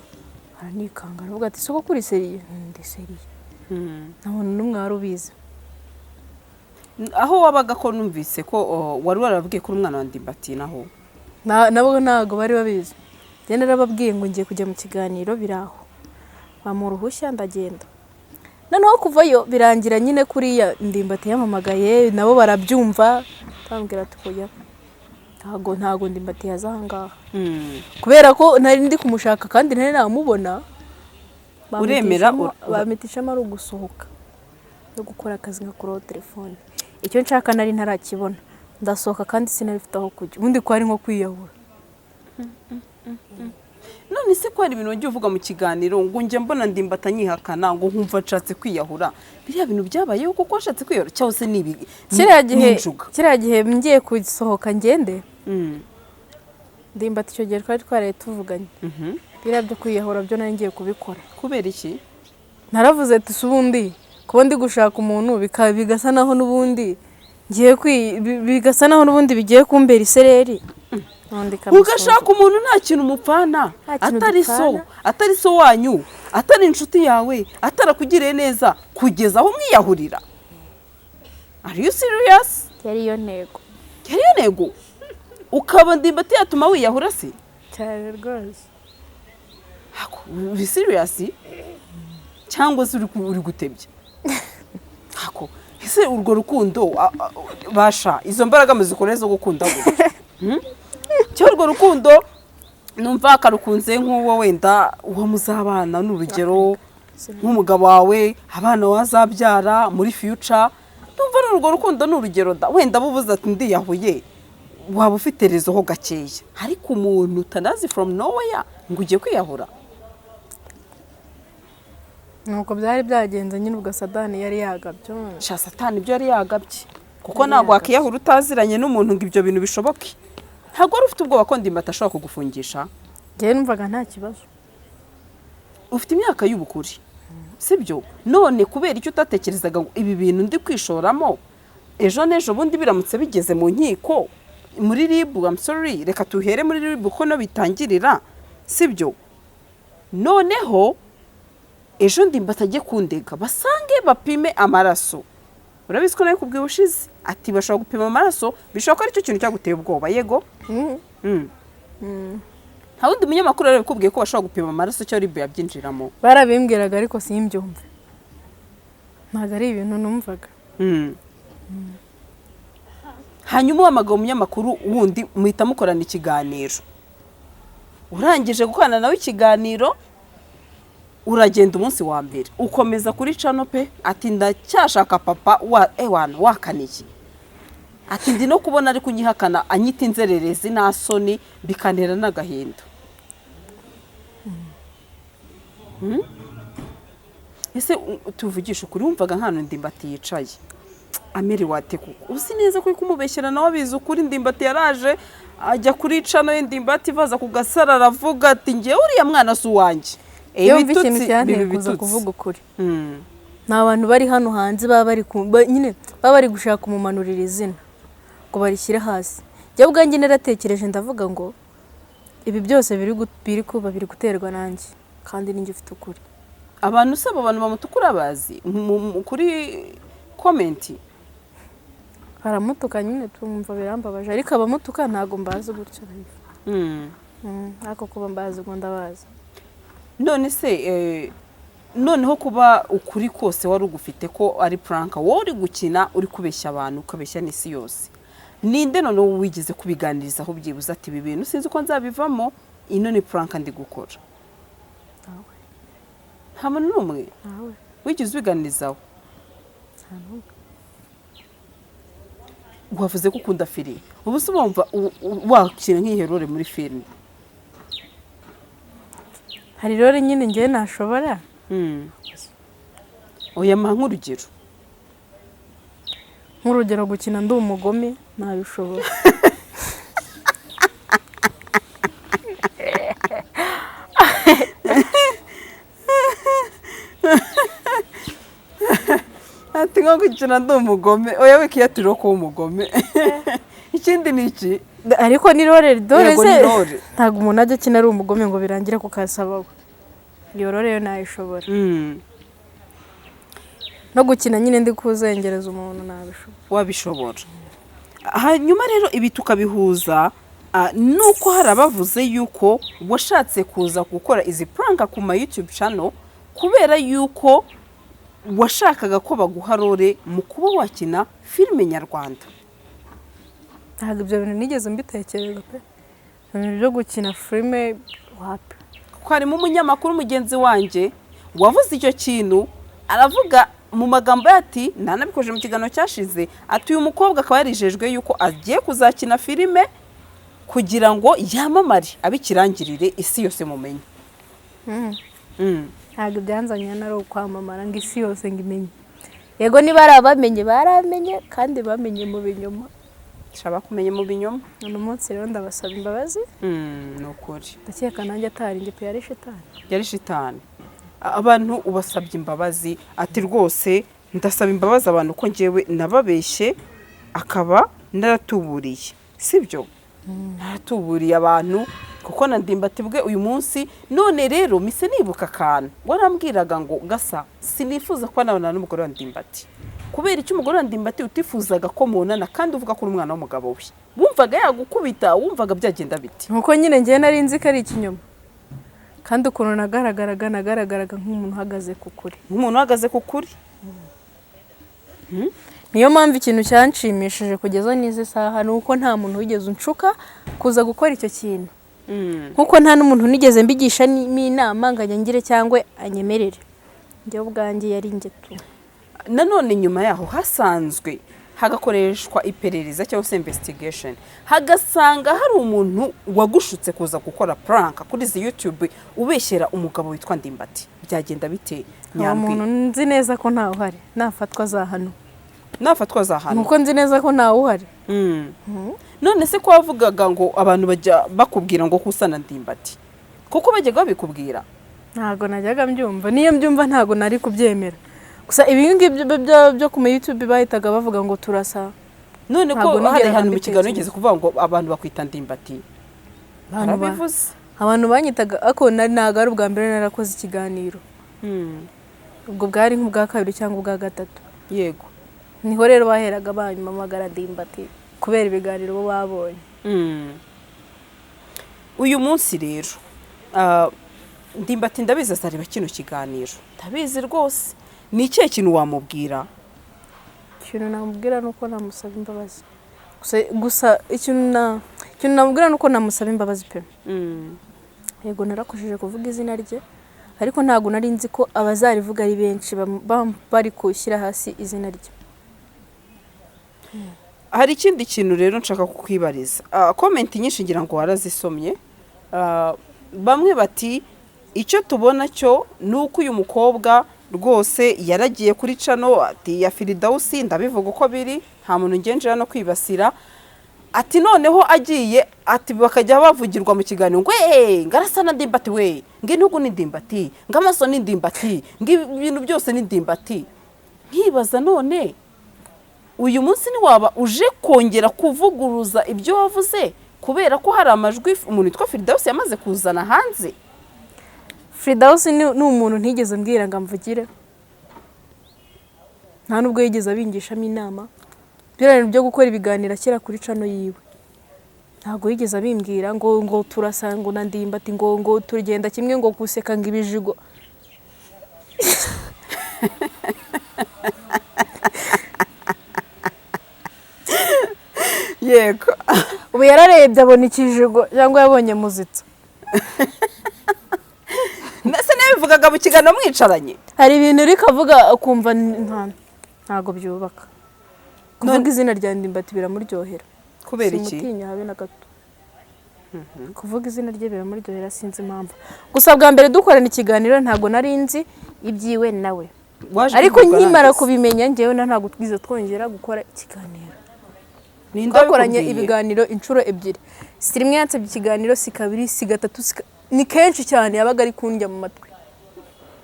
aranikanga, aravuga ati soko kuri sérieux? Ndi sérieux. Nta muntu n'umwe wari ubizi. Aho wabaga ko numvise ko wari warababwiye ko uri umwana wa Ndimbati naho? Nabo ntabwo bari babizi. Njye narababwiye ngo ngiye kujya mu kiganiro, biraho, bampa uruhushya ndagenda. Noneho kuvayo birangira nyine kuriya Ndimbati yamamagaye, nabo barabyumva, bambwira ati oya. Ntago Ndimbati yaza ahangaha kubera ko nari ndi kumushaka kandi ntari namubona. Uremera Bampitishamo ari ugusohoka no gukora akazi, nkakuraho telefone. Icyo nshaka nari ntarakibona, ndasohoka kandi sinari mfite aho kujya. Ubundi ko ari nko kwiyahura. None se ko hari ibintu wagiye uvuga mu kiganiro ngo njya mbona Ndimbati anyihakana, ngo nkumva nshatse kwiyahura, biriya bintu byabayeho kuko washatse kwiyahura cyangwa se ni ibi Kiriya gihe n'injuga? Kiriya gihe ngiye gusohoka ngende, Ndimbati icyo gihe twari twaraye tuvuganye. Biriya byo kwiyahura byo nari ngiye kubikora. Kubera iki? Naravuze ati: "Si ubundi kuba ndi gushaka umuntu bigasa naho n'ubundi ngiye bigasa naho n'ubundi bigiye kumbera isereri." Ubundi Ugashaka umuntu nta kintu mupfana, Nta kintu atari so, dupfana. atari so wanyu, atari inshuti yawe, atarakugiriye neza, kugeza aho umwiyahurira? Are you serious? Yari iyo ntego. Yari iyo ntego? Ukaba Ndimbati yatuma wiyahura se? Cyane rwose. Hako, uri serious cyangwa se uri gutebya? Hako ese urwo rukundo basha izo mbaraga muzikore zo gukunda gutya? Cyo urwo rukundo numva karukunze nk'uwo wenda uwo muzabana, ni urugero nk'umugabo wawe, abana wazabyara muri future, numva ari urwo rukundo, ni urugero da wenda bubuze ati ndiyahuye, waba ufite rezo ho gakeya, ariko umuntu utanazi from nowhere ngo ugiye kwiyahura? Nuko byari byagenze nyine, ubwo Satani yari yagabye. Sha, Satani ibyo yari yagabye, kuko Yari ntabwo yagabye. wakiyahura utaziranye n'umuntu ngo ibyo bintu bishoboke. Ntabwo wari ufite ubwoba ko Ndimbati ashobora kugufungisha? Njyewe numvaga nta kibazo. Ufite imyaka y'ubukure, sibyo? None kubera icyo utatekerezaga ngo ibi bintu ndi kwishoramo, ejo n'ejo bundi biramutse bigeze mu nkiko, muri RIB, I'm sorry, reka tuhere muri RIB ko no bitangirira, sibyo? Noneho ejo Ndimbati ajye kundega, basange bapime amaraso. Urabizi ko nawe kubwiye ubushize ati bashobora gupima amaraso, bishobora ko aricyo kintu cyaguteye ubwoba, yego? Nta wundi munyamakuru rero bikubwiye ko bashobora gupima amaraso cyangwa RIB yabyinjiramo? Barabimbwiraga ariko simbyumve, ntabwo ari ibintu numvaga. Hanyuma uhamagara umunyamakuru wundi, muhita mukorana ikiganiro. Urangije gukorana nawe ikiganiro, uragenda, umunsi wa mbere ukomeza kuri channel pe, ati ndacyashaka papa wa ewana wakaniye, ati ndi no kubona ari kunyihakana, anyita inzererezi, nta soni, bikantera n'agahinda. Ese tuvugishe ukuri, wumvaga nk'ahantu Ndimbati yicaye amerewe ate? Kuko uzi neza ko uri kumubeshyera, nawe abizi ukuri. Ndimbati yaraje ajya kuri channel ye, Ndimbati baza ku Gasaro, aravuga ati ngewe uriya mwana si uwanjye. Iyo wumva ikintu Ibitutsi cyanteye biba kuza ibitutsi. kuvuga ukuri, ni abantu bari hano hanze baba bari nyine baba bari gushaka kumumanurira izina ngo barishyire hasi. Njyewe ubwanjye naratekereje, ndavuga ngo ibi byose biri kuba biri guterwa nanjye, kandi ninjye ufite ukuri. Abantu usaba abantu bamutukura bazi kuri comment? Baramutuka nyine, tumva birambabaje, ariko abamutuka ntabwo mbazi gutyo. Ariko kuba mbazi ubwo ndabazi. None se noneho kuba ukuri kose wari ugufite ko ari prank wowe uri gukina, uri kubeshya abantu, ukabeshya n'isi yose, ninde noneho wigeze kubiganirizaho byibuze ati ibi bintu sinzi uko nzabivamo, ino ni prank ndi gukora? Ntawe. Nta muntu n'umwe Ntawe. wigeze ubiganirizaho? Nta n'umwe. Wavuze ko ukunda filime, ubu se wumva wakina nk'iyi role muri filime? Hari rero nyine njyewe nashobora. Oya, mpa nk'urugero. Nk'urugero gukina ndi umugome nabishobora. Ati nko gukina ndi umugome. Oya, wikiyatirira kuba umugome. Ikindi ni iki? Ariko ni role dore. Yego, ni Se role. ntabwo umuntu ajya akina ari umugome ngo birangire ku kasabawe. Iyo role yo nayishobora. No gukina nyine ndi kuzengereza umuntu nabishobora. Wabishobora. Hanyuma rero ibi tukabihuza nuko hari abavuze yuko washatse kuza gukora izi prank ku ma YouTube channel kubera yuko washakaga ko baguha role mu kuba wakina filime nyarwanda. Ntabwo ibyo bintu nigeze mbitekereza pe. Ibintu byo gukina filime, wapi. Kuko harimo umunyamakuru mugenzi wanjye wavuze icyo kintu, aravuga mu magambo ye ati, ntanabikoje mu kiganiro cyashize, ati uyu mukobwa akaba yarijejwe yuko agiye kuzakina filime kugira ngo yamamare, abe ikirangirire, isi yose mumenye. Ntabwo ibyanzanye hano ari ukwamamara ngo isi yose ngo imenye. Yego, niba ari abamenye, baramenye, kandi bamenye mu binyoma. Nshaka kumenya mu binyoma. Uno munsi rero ndabasaba imbabazi. Ni ukuri. Ndakeka nanjye atari njye pe, yari shitani. Yari shitani. Abantu ubasabye imbabazi, ati rwose ndasaba imbabazi abantu ko ngewe nababeshye, akaba naratuburiye, sibyo? Naratuburiye abantu kuko na Ndimbati bwe uyu munsi. None rero mise nibuka akantu warambwiraga ngo gasa sinifuza kuba nabonana n'umugore wa Ndimbati. Kubera icyo umugore wa Ndimbati utifuzaga ko mubonana, kandi uvuga ko uri umwana w'umugabo we? Wumvaga yagukubita? Wumvaga byagenda biti? Nkuko nyine ngewe nari nzi ko ari ikinyoma, kandi ukuntu nagaragaraga nk'umuntu uhagaze ku kuri. Nk'umuntu uhagaze ku kuri. Niyo mpamvu ikintu cyanshimishije kugeza n'izi saha ni uko nta muntu wigeze unshuka kuza gukora icyo kintu, nkuko nta n'umuntu nigeze mbigisha inama ngo anyangire cyangwa anyemerere. Njyewe ubwanjye yari ingeto. Nanone nyuma yaho hasanzwe hagakoreshwa iperereza cyangwa se investigation, hagasanga hari umuntu wagushutse kuza gukora prank kuri izi YouTube ubeshyera umugabo witwa Ndimbati, byagenda bite? Nta Nyandwi? muntu, nzi neza ko ntawe uhari. Nafatwa azahano. Nafatwa azahano. Nkuko nzi neza ko ntawe uhari. None se ko wavugaga ngo abantu bajya bakubwira ngo kusana Ndimbati, kuko bajyaga babikubwira? Ntabwo najyaga mbyumva. Niyo mbyumva ntabwo nari kubyemera. Gusa ibi ngibi byo ku ma YouTube bahitaga bavuga ngo turasa. None ko Ntabwo hari nigeraga ahantu mu kiganiro mbitekereza. wigeze kuvuga ngo abantu bakwita Ndimbati? Barabivuze. Abantu banyitaga ako ntabwo ari ubwa mbere narakoze ikiganiro. Ubwo bwari nk'ubwa kabiri cyangwa ubwa gatatu. Niho rero baheraga bampamagara Ndimbati kubera ibiganiro bo babonye. Uyu munsi rero Ndimbati ndabizi azareba kino kiganiro, ndabizi rwose. Ni ikihe kintu wamubwira? Ikintu namubwira ni uko namusaba imbabazi gusa. Ikintu namubwira ni uko namusaba imbabazi pe. Yego, narakojeje kuvuga izina rye, ariko ntabwo nari nzi ko abazarivuga ari benshi, bari gushyira hasi izina rye. Hari ikindi kintu rero nshaka kukwibariza. Comment nyinshi ngira ngo warazisomye. Bamwe bati icyo tubona cyo ni uko uyu mukobwa rwose yaragiye kuri channel, ati ya Firidausi, ndabivuga uko biri, nta muntu ngenjera no kwibasira, ati noneho agiye, ati bakajya bavugirwa mu kiganiro ngo eee, ngarasa na Ndimbati we, ngo intugu ni Ndimbati, ngo amaso ni Ndimbati, ngo ibintu byose ni Ndimbati. Nkibaza, none uyu munsi ntiwaba uje kongera kuvuguruza ibyo wavuze, kubera ko hari amajwi umuntu witwa Firidausi yamaze kuzana hanze? Firidausi ni umuntu ntigeze mbwira ngo amvugire, nta nubwo yigeze abingishamo inama. Biriya bintu byo gukora ibiganiro ashyira kuri channel yiwe, ntabwo yigeze abimbwira ngo turasa ngo na Ndimbati, ngo tugenda kimwe, ngo guseka ngo ibijigo. Yego. Ubu yararebye abona ikijigo cyangwa yabonye muzitsa? Ndetse nabivugaga mu kiganiro mwicaranye. Hari ibintu uri kavuga ukumva ntabwo byubaka. Kuvuga izina rya Ndimbati biramuryohera. Kubera iki? Simutinya habe na gato. Kuvuga izina rye biramuryohera, sinzi impamvu. Gusa bwa mbere dukorana ikiganiro ntabwo nari nzi ibyiwe nawe. Waje Ariko kubivuga nkimara nanjye se. kubimenya, njyewe na ntabwo twize twongera gukora ikiganiro. Ninde Twakoranye wabikubwiye? ibiganiro inshuro ebyiri. Si rimwe yansabye ikiganiro, si kabiri, si gatatu, ni kenshi cyane yabaga ari kundya mu matwi.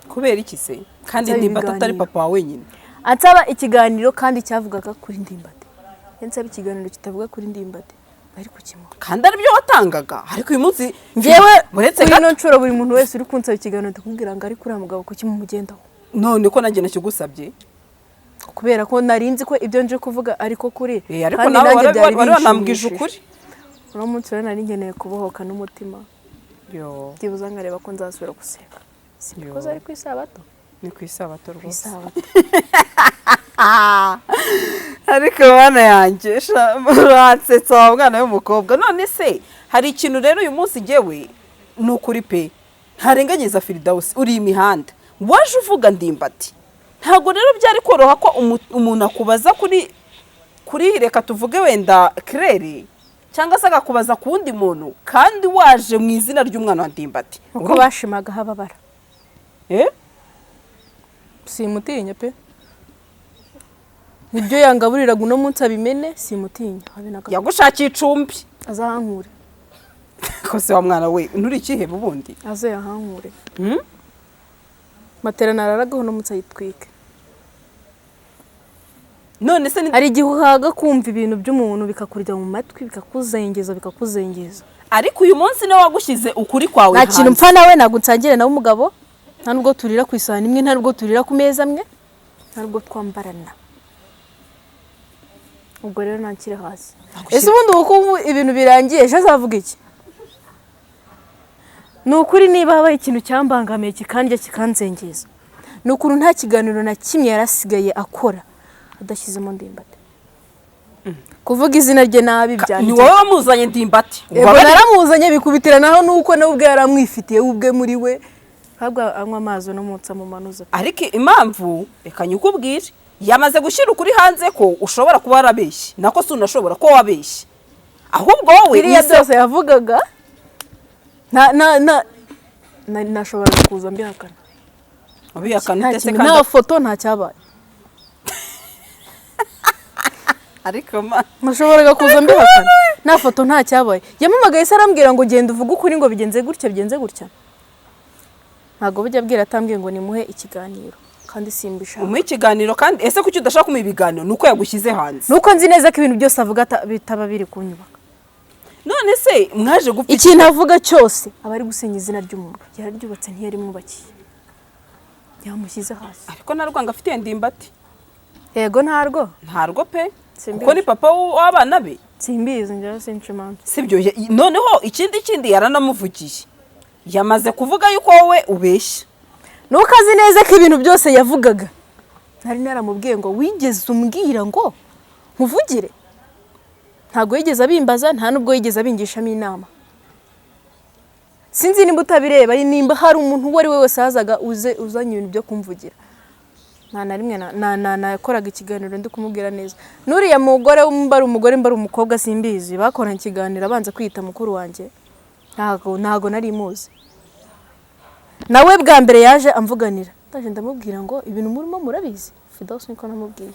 Kubera iki se? Kandi Ansaba Ndimbati atari ibiganiro. papa wa wenyine. Ansaba ikiganiro kandi cyavugaga kuri Ndimbati. Yansaba ikiganiro kitavuga kuri Ndimbati, bari kukimuha. Kandi aribyo watangaga. Ariko uyu munsi Njyewe muretse kuri gato. ino nshuro buri muntu wese uri kunsaba ikiganiro ndakubwira ngo ariko uriya mugabo kuki mumugendaho? None ko nanjye nakigusabye. Kubera ko nari nzi ko ibyo nje kuvuga ariko kuri. Ariko Kandi nawe nanjye byari wari wanambwije binshimishije. ukuri. Uno munsi rero nari nkeneye kubohoka n'umutima. Yo. Byibuze nkareba ko nzasubira gusenga. Sibikoze ari ku isabato. Ni ku isabato Ku rwose. isabato. Ariko bana yanjye uransetsa wa mwana w'umukobwa. None se hari ikintu rero uyu munsi ngewe ni ukuri pe, ntarenganyiriza Firidawusi, uri imihanda waje uvuga Ndimbati. Ntabwo rero byari koroha ko umuntu akubaza kuri reka tuvuge wenda Claire, cyangwa se akakubaza ku wundi muntu kandi waje mu izina ry'umwana wa Ndimbati. Uko bashimaga hababara. Simutinya pe, ibyo yangaburiraga uno munsi abimene, simutinya habe na gato. Yagushakiye icumbi. Azahankure. Kose wa mwana we, nturi ikihebe ubundi. Aze yahankure. Matera nararagaho uno munsi ayitwike. None se hari igihe uhaga kumva ibintu by'umuntu bikakurya mu matwi, bikakuzengeza bikakuzengeza. Ariko uyu munsi niwe wagushyize ukuri kwawe Nta kintu hanze. mpfa nawe, ntabwo nsangire nawe umugabo, nta nubwo turira ku isahani imwe, nta nubwo turira ku meza amwe, nta nubwo twambarana. Ubwo rero ntakiri hasi. Ese ubundi ubu ko ibintu birangiye, ejo azavuga iki? Ni ukuri niba habaye ikintu cyambangamiye kikandya kikanzengeza, ni ukuntu nta kiganiro na kimwe yarasigaye akora adashyizemo Ndimbati. Kuvuga izina rye nabi byanditse. Ni wowe wamuzanye Ndimbati. Yego, naramuzanye bikubitiranaho nuko nawe ubwe yaramwifitiye ubwe muri we. Ntabwo anywa amazi no munsi amumanuza. Ariko impamvu reka nyikubwire, yamaze gushyira ukuri hanze ko ushobora kuba warabeshye, nako si unashobora ko wabeshye, ahubwo wowe biriya byose yavugaga na nashobora kuza mbihakana. Ubihakana ute se? Nta foto, nta cyabaye. Ariko nashoboraga kuza mbihakana, nta foto, nta cyabaye. Yamamagaye se arambwira ngo genda uvuge ukuri, ngo bigenze gutya bigenze gutya. Ntabwo bujya abwira atambwiye ngo nimuhe ikiganiro, kandi simbishaka. Umuhe ikiganiro kandi ese kuki udashaka kumuha ibiganiro? Nuko yagushyize hanze. Nuko nzi neza ko ibintu byose avuga bitaba biri kunyubaka. None se mwaje gupfa ikintu avuga cyose aba ari gusenya izina ry'umuntu. Yararyubatse, ntiyarimwubakiye, yamushyize hasi. Ariko nta rwango afitiye Ndimbati. Yego ntarwo. Ntarwo pe, kuko ni papa w'abana be. Simbizi njyewe, sinca imanza. Sibyo, noneho ikindi yaranamuvugiye, yamaze kuvuga yuko wowe ubeshya. Nuko azi neza ko ibintu byose yavugaga nari naramubwiye ngo wigeze umbwira ngo nkuvugire. Ntabwo yigeze abimbaza, nta nubwo yigeze abingishamo inama. Sinzi nimba utabireba, nimba hari umuntu uwo ari we wese yazaga uzanye ibintu byo kumvugira. Nta na rimwe nakoraga ikiganiro ndi kumubwira neza. Nuriya mugore mba ari umugore mba ari umukobwa simbizi, bakoranye ikiganiro abanza kwiyita mukuru wanjye, ntago nari muzi. Nawe bwa mbere yaje amvuganira, ndaje ndamubwira ngo ibintu murimo murabizi. Fidos niko namubwiye.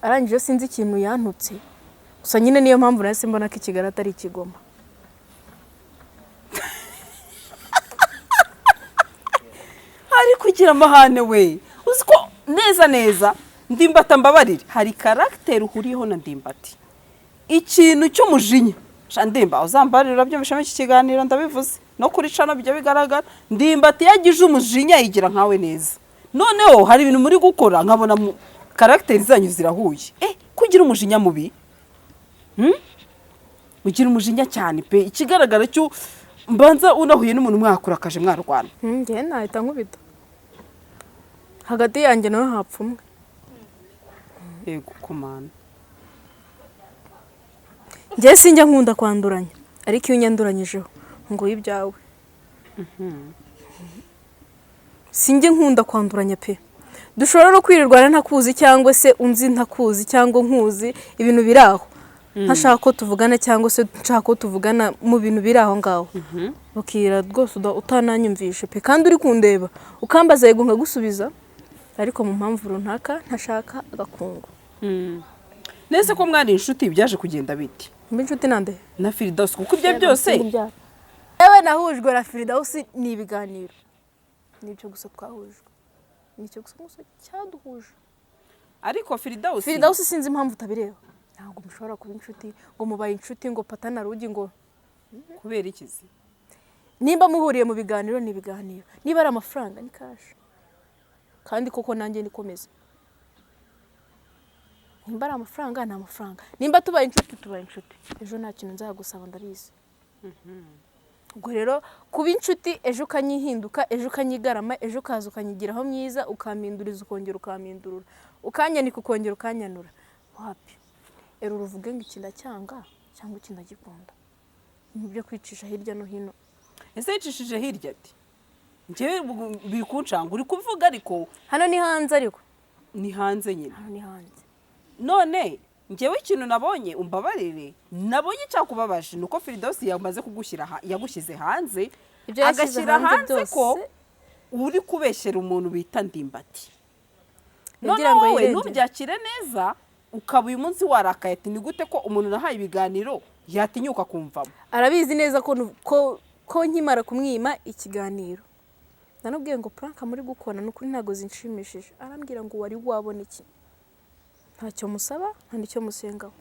Arangije sinzi ikintu yantutse. Gusa nyine niyo mpamvu nahise mbona ko Ikigali atari ikigoma. Ari kugira amahane we, uzi ko neza neza Ndimbati mbabarire, hari karagiteri uhuriyeho na Ndimbati, ikintu cy'umujinya. Ndimba uzambarira urabyumvishamo iki kiganiro ndabivuze no kuri cano bijya bigaragara. Ndimbati yagize umujinya yigira nkawe neza. Noneho hari ibintu muri gukora nkabona karagiteri zanyu zirahuye. Kugira umujinya mubi, ugira umujinya cyane pe. Ikigaragara cyo mbanza unahuye n'umuntu mwakurakaje mwarwana. Njye nahita nkubita hagati yanjye nawe hapfa umwe. Yego komana. Njye sinjya nkunda kwanduranya, ariko iyo unyanduranyijeho ngo ibyawe. Sinjye nkunda kwanduranya pe. Dushobora no kwirirwana ntakuzi cyangwa se unzi ntakuzi cyangwa nkuzi, ibintu biri aho. Ntashaka ko tuvugana cyangwa se nshaka ko tuvugana mu bintu biri aho ngaho. Bukira rwose utananyumvishe pe, kandi uri kundeba ukambaza yego nkagusubiza, ariko mu mpamvu runaka ntashaka agakungu. Nese ko mwari inshuti byaje kugenda biti? Mbe inshuti nande? Na Firidausi, kuko ibyo byose Ewe nahujwe na Firidausi ni ibiganiro. Nibyo gusa twahujwe. Nicyo gusa cyaduhuje. Ariko Firidausi sinzi impamvu utabireba. Ntabwo mushobora kuba inshuti ngo mubaye inshuti ngo patana rugi ngo kubera ikizi. Nimba muhuriye mu biganiro ni ibiganiro, niba ari amafaranga ni cash. Kandi koko nanjye nikomeze. Nimba ari amafaranga ni amafaranga, nimba tubaye inshuti tubaye inshuti. Ejo nta kintu nzagusaba ndabizi. Ubwo rero kuba inshuti ejo ukanyihinduka, ejo ukanyigarama, ejo ukaza ukanyigiraho mwiza, ukampinduriza ukongera ukampindurura, ukanyanika ukongera ukanyanura. Wapi, era uruvuge ngo iki ndacyanga cyangwa iki ndagikunda, ibintu byo kwicisha hirya no hino. Ese yicishije hirya ati njyewe biri kuncanga uri kuvuga, ariko hano ni hanze, ariko ni hanze nyine, hano ni hanze. None njyewe ikintu nabonye, umbabarire, nabonye cyakubabaje ni uko Firidausi yamaze kugushyira, yagushyize hanze, agashyira hanze ko uri kubeshyera umuntu bita Ndimbati. None wowe ntubyakire neza, ukaba uyu munsi warakaye ati ni gute ko umuntu nahaye ibiganiro yatinyuka kumvamo. Arabizi neza ko nkimara kumwima ikiganiro nanubwiye ngo prank muri gukora nukuri ntago zinshimishije, arambwira ngo wari wabona iki, ntacyo musaba nta nicyo musengaho.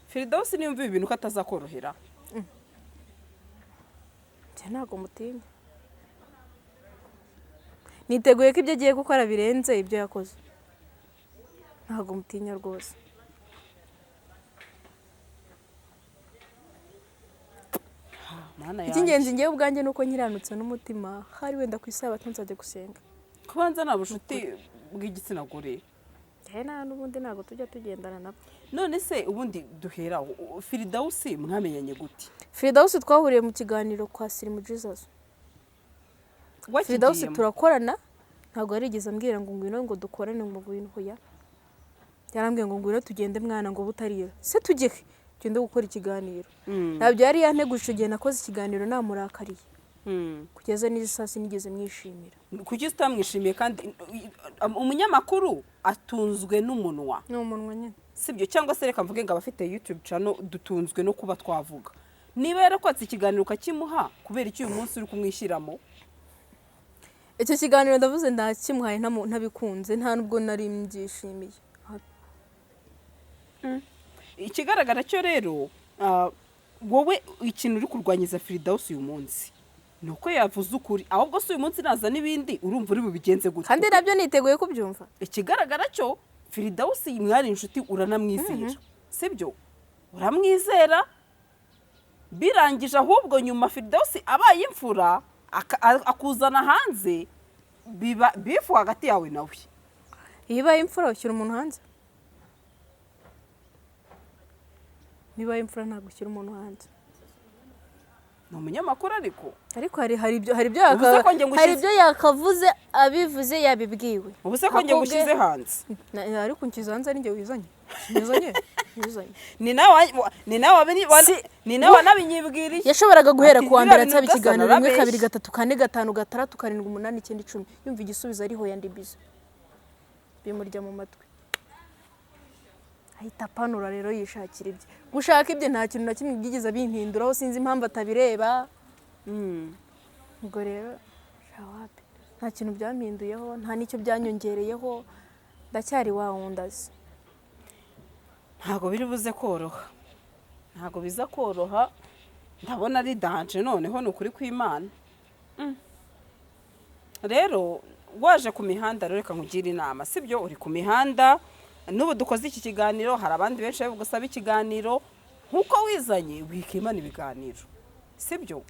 Firidausi niyumva ibi bintu ko atazakorohera. Njye ntago mutinya, niteguye ko ibyo agiye gukora birenze ibyo yakoze, ntago mutinya rwose. Icy'ingenzi ngewe ubwanjye nuko nkiranutse n'umutima, hari wenda ku isabato nzajya gusenga. Kubanza nta bushuti bw'igitsina gore. Nta n'ubundi ntabwo tujya tugendana nabo. None se ubundi duhera Firidausi mwamenyanye gute? Firidausi twahuriye mu kiganiro kwa Sirimu Jesus. Firidausi turakorana, ntabwo yarigeze ambwira ngo ngwino ngo dukorane ngo ngwino, hoya. Yarambwiye ngo ngwino tugende mwana ngo butarira. Se tujye tugende gukora ikiganiro. Ntabyo yari yanteguje igihe nakoze ikiganiro namurakariye. Kugeza n'izi saa sinigeze mwishimira. Kuki utamwishimiye kandi umunyamakuru atunzwe n'umunwa? Ni umunwa nyine. Sibyo, cyangwa se reka mvuge ngo abafite YouTube channel dutunzwe no kuba twavuga. Niba yarakwatse ikiganiro ukakimuha, kubera iki uyu munsi uri kumwishyiramo? Icyo kiganiro ndavuze ndakimuhaye ntabikunze, nta nubwo nari mbyishimiye. Ikigaragara cyo rero wowe ikintu uri kurwanyiza Firidausi uyu munsi nuko yavuze ukuri, ahubwo si uyu munsi naza n'ibindi urumva uri bubigenze gute? Kandi nabyo niteguye kubyumva. Ikigaragara cyo Firidausi mwari inshuti, uranamwizera, sibyo? Uramwizera birangije, ahubwo nyuma Firidausi abaye imfura akuzana hanze, biba bifu hagati yawe nawe. Iyo ibaye imfura ushyira umuntu hanze, niba imfura ntabwo ushyira umuntu hanze. Ni umunyamakuru ariko hari ibyo yakavuze, abivuze yabibwiwe. Ubu se ko njye ngushyize hanze? Ariko nshyize hanze ari njye wizanye. Ni nawe wanabinyibwiriye. Yashoboraga guhera kuwa mbere ansaba ikiganiro 1 2 3 4 5 6 7 8 9 10, yumva igisubizo ariho yandi bizo bimurya mu matwi, ahita apanura rero yishakira ibye. Gushaka ibye nta kintu na kimwe byigeze bimpinduraho, sinzi impamvu atabireba. Ubwo rero shawapi nta kintu byampinduyeho, nta n'icyo byanyongereyeho, ndacyari wa wundazi. Ntago biri buze koroha, ntago biza koroha, ndabona ari danger noneho ni ukuri kw'Imana. Rero waje ku mihanda, reka nkugire inama, sibyo? Uri ku mihanda n'ubu dukoze iki kiganiro, hari abandi benshi bari gusaba ikiganiro, nkuko wizanye wikimana ibiganiro, sibyo?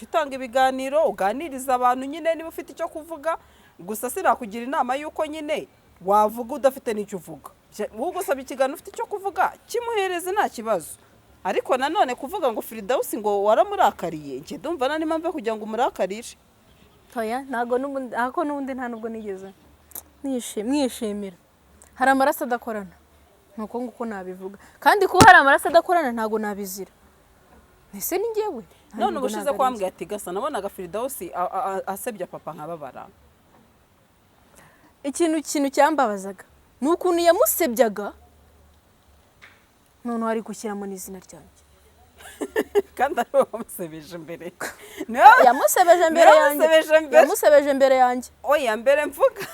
Utanga ibiganiro uganiriza abantu nyine niba ufite icyo kuvuga. Gusa sinakugira inama yuko nyine wavuga udafite n'icyo uvuga. Ugusaba ikiganiro ufite icyo kuvuga kimuhereze nta kibazo. Ariko nanone kuvuga ngo Firidausi ngo waramurakariye, njye ndumva nta n'impamvu yo kugira ngo umurakarire. Oya, ntago n'ubundi, ako n'ubundi nta nubwo nigeze mwishimira. Hari amaraso adakorana, nuko nguko nabivuga, kandi kuba hari amaraso adakorana ntago nabizira. Ese ni njyewe? None ubushize kwambwiye ati gasa nabonaga Firidausi asebya papa nkababara. Ikintu cyambabazaga ni ukuntu yamusebyaga, none ari gushyiramo n'izina ryanjye. Kandi ari wowe wamusebeje mbere. Yamusebeje mbere yanjye. Yamusebeje mbere yanjye. Oya mbere mvuga.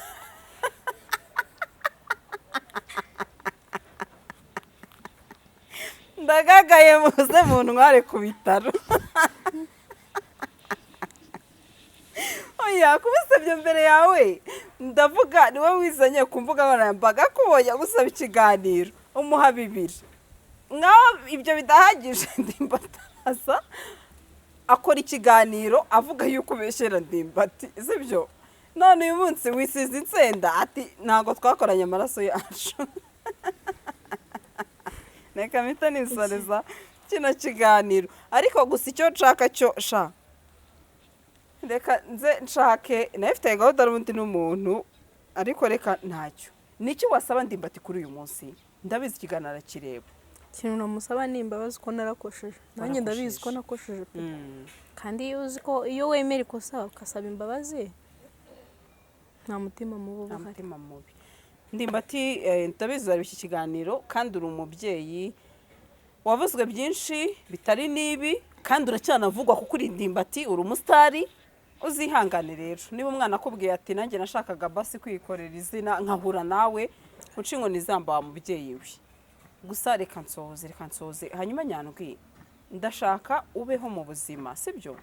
Ndagagaye muze mu ntware ku bitaro. Oya kumusebya mbere yawe, ndavuga ni wowe wizanye ku mbuga nkoranyambaga kubonye agusaba ikiganiro umuha 2. Nkaho ibyo bidahagije, Ndimbati asa akora ikiganiro avuga yuko ubeshyera Ndimbati, sibyo? None uyu munsi wisize insenda, ati ntabwo twakoranye amaraso yacu. Reka mpita nisoreza kino kiganiro, ariko gusa icyo nshaka cyo sha, reka nze nshake, nayo ifite gahunda n'ubundi n'umuntu, ariko reka ntacyo. Niki wasaba Ndimbati kuri uyu munsi? Ndabizi ikiganiro arakireba. Ikintu namusaba ni imbabazi, ko narakosheje nanjye, ndabizi ko nakosheje pe. Kandi iyo uzi ko iyo wemera ikosa ugasaba imbabazi, nta mutima mubi uba Nta uhari. mutima mubi. Ndimbati, ndabizi uzareba iki kiganiro, kandi uri umubyeyi wavuzwe byinshi bitari n'ibi, kandi uracyanavugwa kuko uri Ndimbati, uri umusitari. Uzihangane rero, niba umwana akubwiye ati nanjye nashakaga basi kwikorera izina nkahura nawe, uca inkoni izamba wa mubyeyi we. Gusa reka nsohoze, reka nsohoze. Hanyuma Nyandwi, ndashaka ubeho mu buzima, sibyo?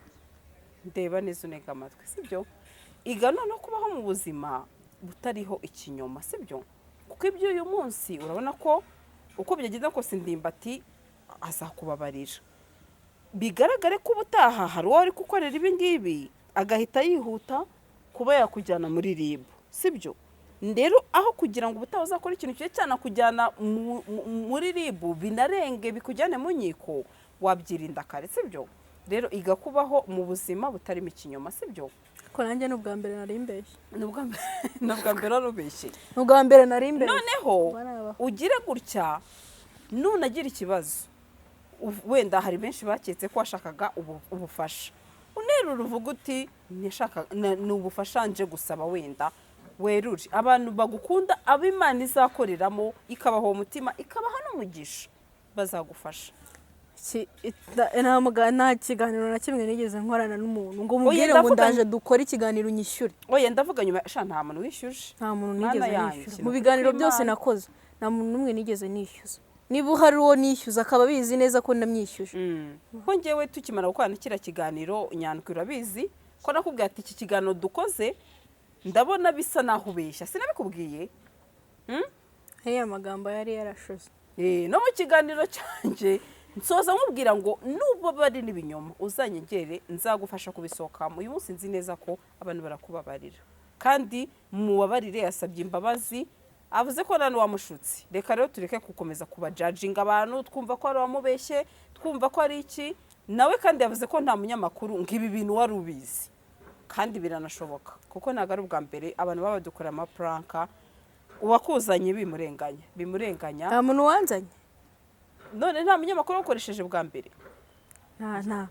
Ndeba neza, unega amatwi, sibyo? Iga noneho kubaho mu buzima butariho ikinyoma, sibyo? Kuko ibyo uyu munsi urabona ko uko byagenda kose Ndimbati azakubabarira, bigaragare ko ubutaha hari uwo ari gukorera ibi ngibi agahita yihuta kuba yakujyana muri RIB, sibyo? Rero aho kugira ngo ubutaha uzakore ikintu kibe cyanakujyana muri RIB, binarenge bikujyane mu nkiko, wabyirinda kare, sibyo? Rero iga kubaho mu buzima butarimo ikinyoma, sibyo? Ko nanjye ni ubwa mbere nari mbeshye. Ni ubwa mbere wari ubeshye? Ni ubwa mbere nari mbeshye. Noneho Barabaho. ugire gutya, nunagira ikibazo, wenda hari benshi baketse ko washakaga ubufasha, unerura uvuga uti ni ubufasha nje gusaba, wenda werure abantu bagukunda, abo Imana izakoreramo ikabaha uwo mutima, ikabaha n'umugisha, bazagufasha. Nta kiganiro na kimwe nigeze nkorana n'umuntu ngo mubwire ngo Ndavuga ndaje dukore ikiganiro unyishyure. Oya, ndavuga nyuma sha, nta muntu wishyuje. Nta muntu Mana nigeze yanjye, nishyura. ni Mu ukuri biganiro byose kw'Imana. nakoze, nta muntu n'umwe nigeze nishyuza. Niba uhari uwo nishyuza akaba abizi neza ko ndamwishyuje. Ko njyewe tukimara gukorana kiriya kiganiro, Nyandwi, urabizi ko nakubwiye ati iki kiganiro dukoze ndabona bisa naho ubeshya, sinabikubwiye? Ariya magambo yari yarashize. No mu kiganiro cyanjye nsoza nkubwira ngo nubwo bari n'ibinyoma uzanyegere nzagufasha kubisohokamo. Uyu munsi nzi neza ko abantu barakubabarira, kandi mubabarire, yasabye imbabazi, avuze ko nta n'uwamushutse. Reka rero tureke gukomeza kubajajinga abantu, twumva ko ari uwamubeshye, twumva ko ari iki. Nawe kandi yavuze ko nta munyamakuru, ngo ibi bintu wari ubizi, kandi biranashoboka kuko ntabwo ari ubwa mbere abantu baba badukorera amaprank, uwakuzanye bimurenganya, bimurenganya. Nta muntu wanzanye. None nta munyamakuru wakoresheje bwa mbere? Nta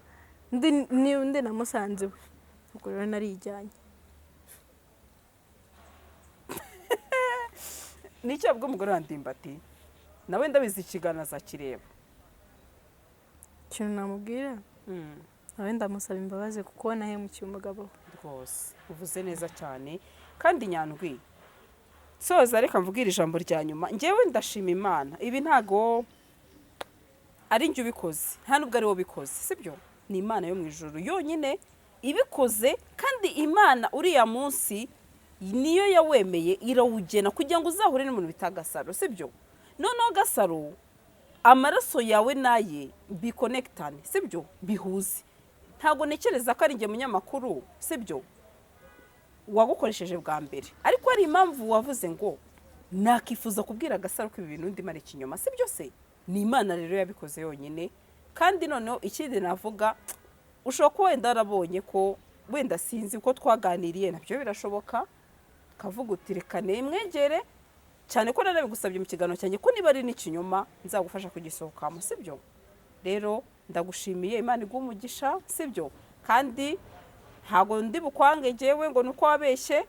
undi, ni undi namusanze iwe, ubwo rero narijyanye. Nicyo bwo umugore wa Ndimbati nawe ndabizi ikiganiro azakireba. Ikintu namubwira nawe, ndamusaba imbabazi kuko nahemukiye umugabo we. Rwose uvuze neza cyane. Kandi Nyandwi, soza, reka mvugire ijambo rya nyuma. Njyewe ndashima Imana, ibi ntago ari njye ubikoze, nta nubwo ari wowe ubikoze, sibyo? Ni Imana yo mu ijuru yonyine ibikoze. Kandi Imana uriya munsi niyo yawemeye irawugena kugira ngo uzahure n'umuntu bita Gasaro, sibyo? Noneho Gasaro, amaraso yawe naye bikonekitane, sibyo? Bihuze. Ntabwo ntekereza ko ari njye munyamakuru, sibyo, wagukoresheje bwa mbere, ariko hari impamvu wavuze ngo nakifuza kubwira Gasaro ko ibi bintu ndimo ari ikinyoma, sibyo se? Ni Imana rero yabikoze yonyine. Kandi noneho ikindi navuga, ushobora kuba wenda warabonye ko wenda sinzi uko twaganiriye, nabyo birashoboka, ukavuga uti reka nemwegere, cyane ko narabigusabye mu kiganiro cyanjye ko niba ari n'ikinyoma nzagufasha kugisohokamo, sibyo? Rero ndagushimiye, Imana iguhe umugisha, sibyo? Kandi ntabwo ndi bukwange njyewe ngo ni uko wabeshye,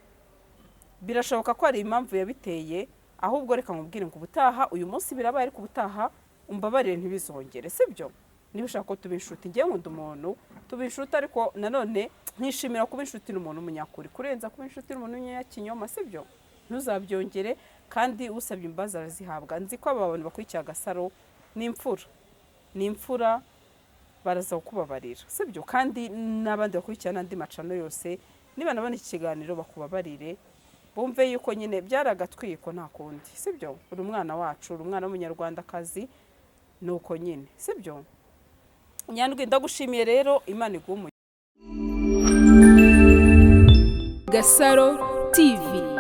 birashoboka ko hari impamvu yabiteye. Ahubwo reka nkubwire ngo ubutaha, uyu munsi birabaye, ariko ubutaha umbabarire ntibizongere, sibyo? Niba ushaka ko tuba inshuti, njyewe nkunda umuntu tuba inshuti, ariko nanone nkishimira kuba inshuti n'umuntu w'umunyakuri kurenza kuba inshuti n'umuntu w'umunyakinyoma, sibyo? Ntuzabyongere. Kandi usabye imbabazi arazihabwa. Nzi ko aba bantu bakurikiye Agasaro ni imfura, ni imfura, baraza kukubabarira, sibyo? Kandi n'abandi bakurikirana n'andi macano yose, niba nabona iki kiganiro bakubabarire, bumve yuko nyine byari agatwiko, nta kundi, sibyo? Uri umwana wacu, uri umwana w'umunyarwandakazi, ni uko nyine, sibyo? Nyandwi, ndagushimiye rero, Imana iguhe umugisha. Gasaro TV.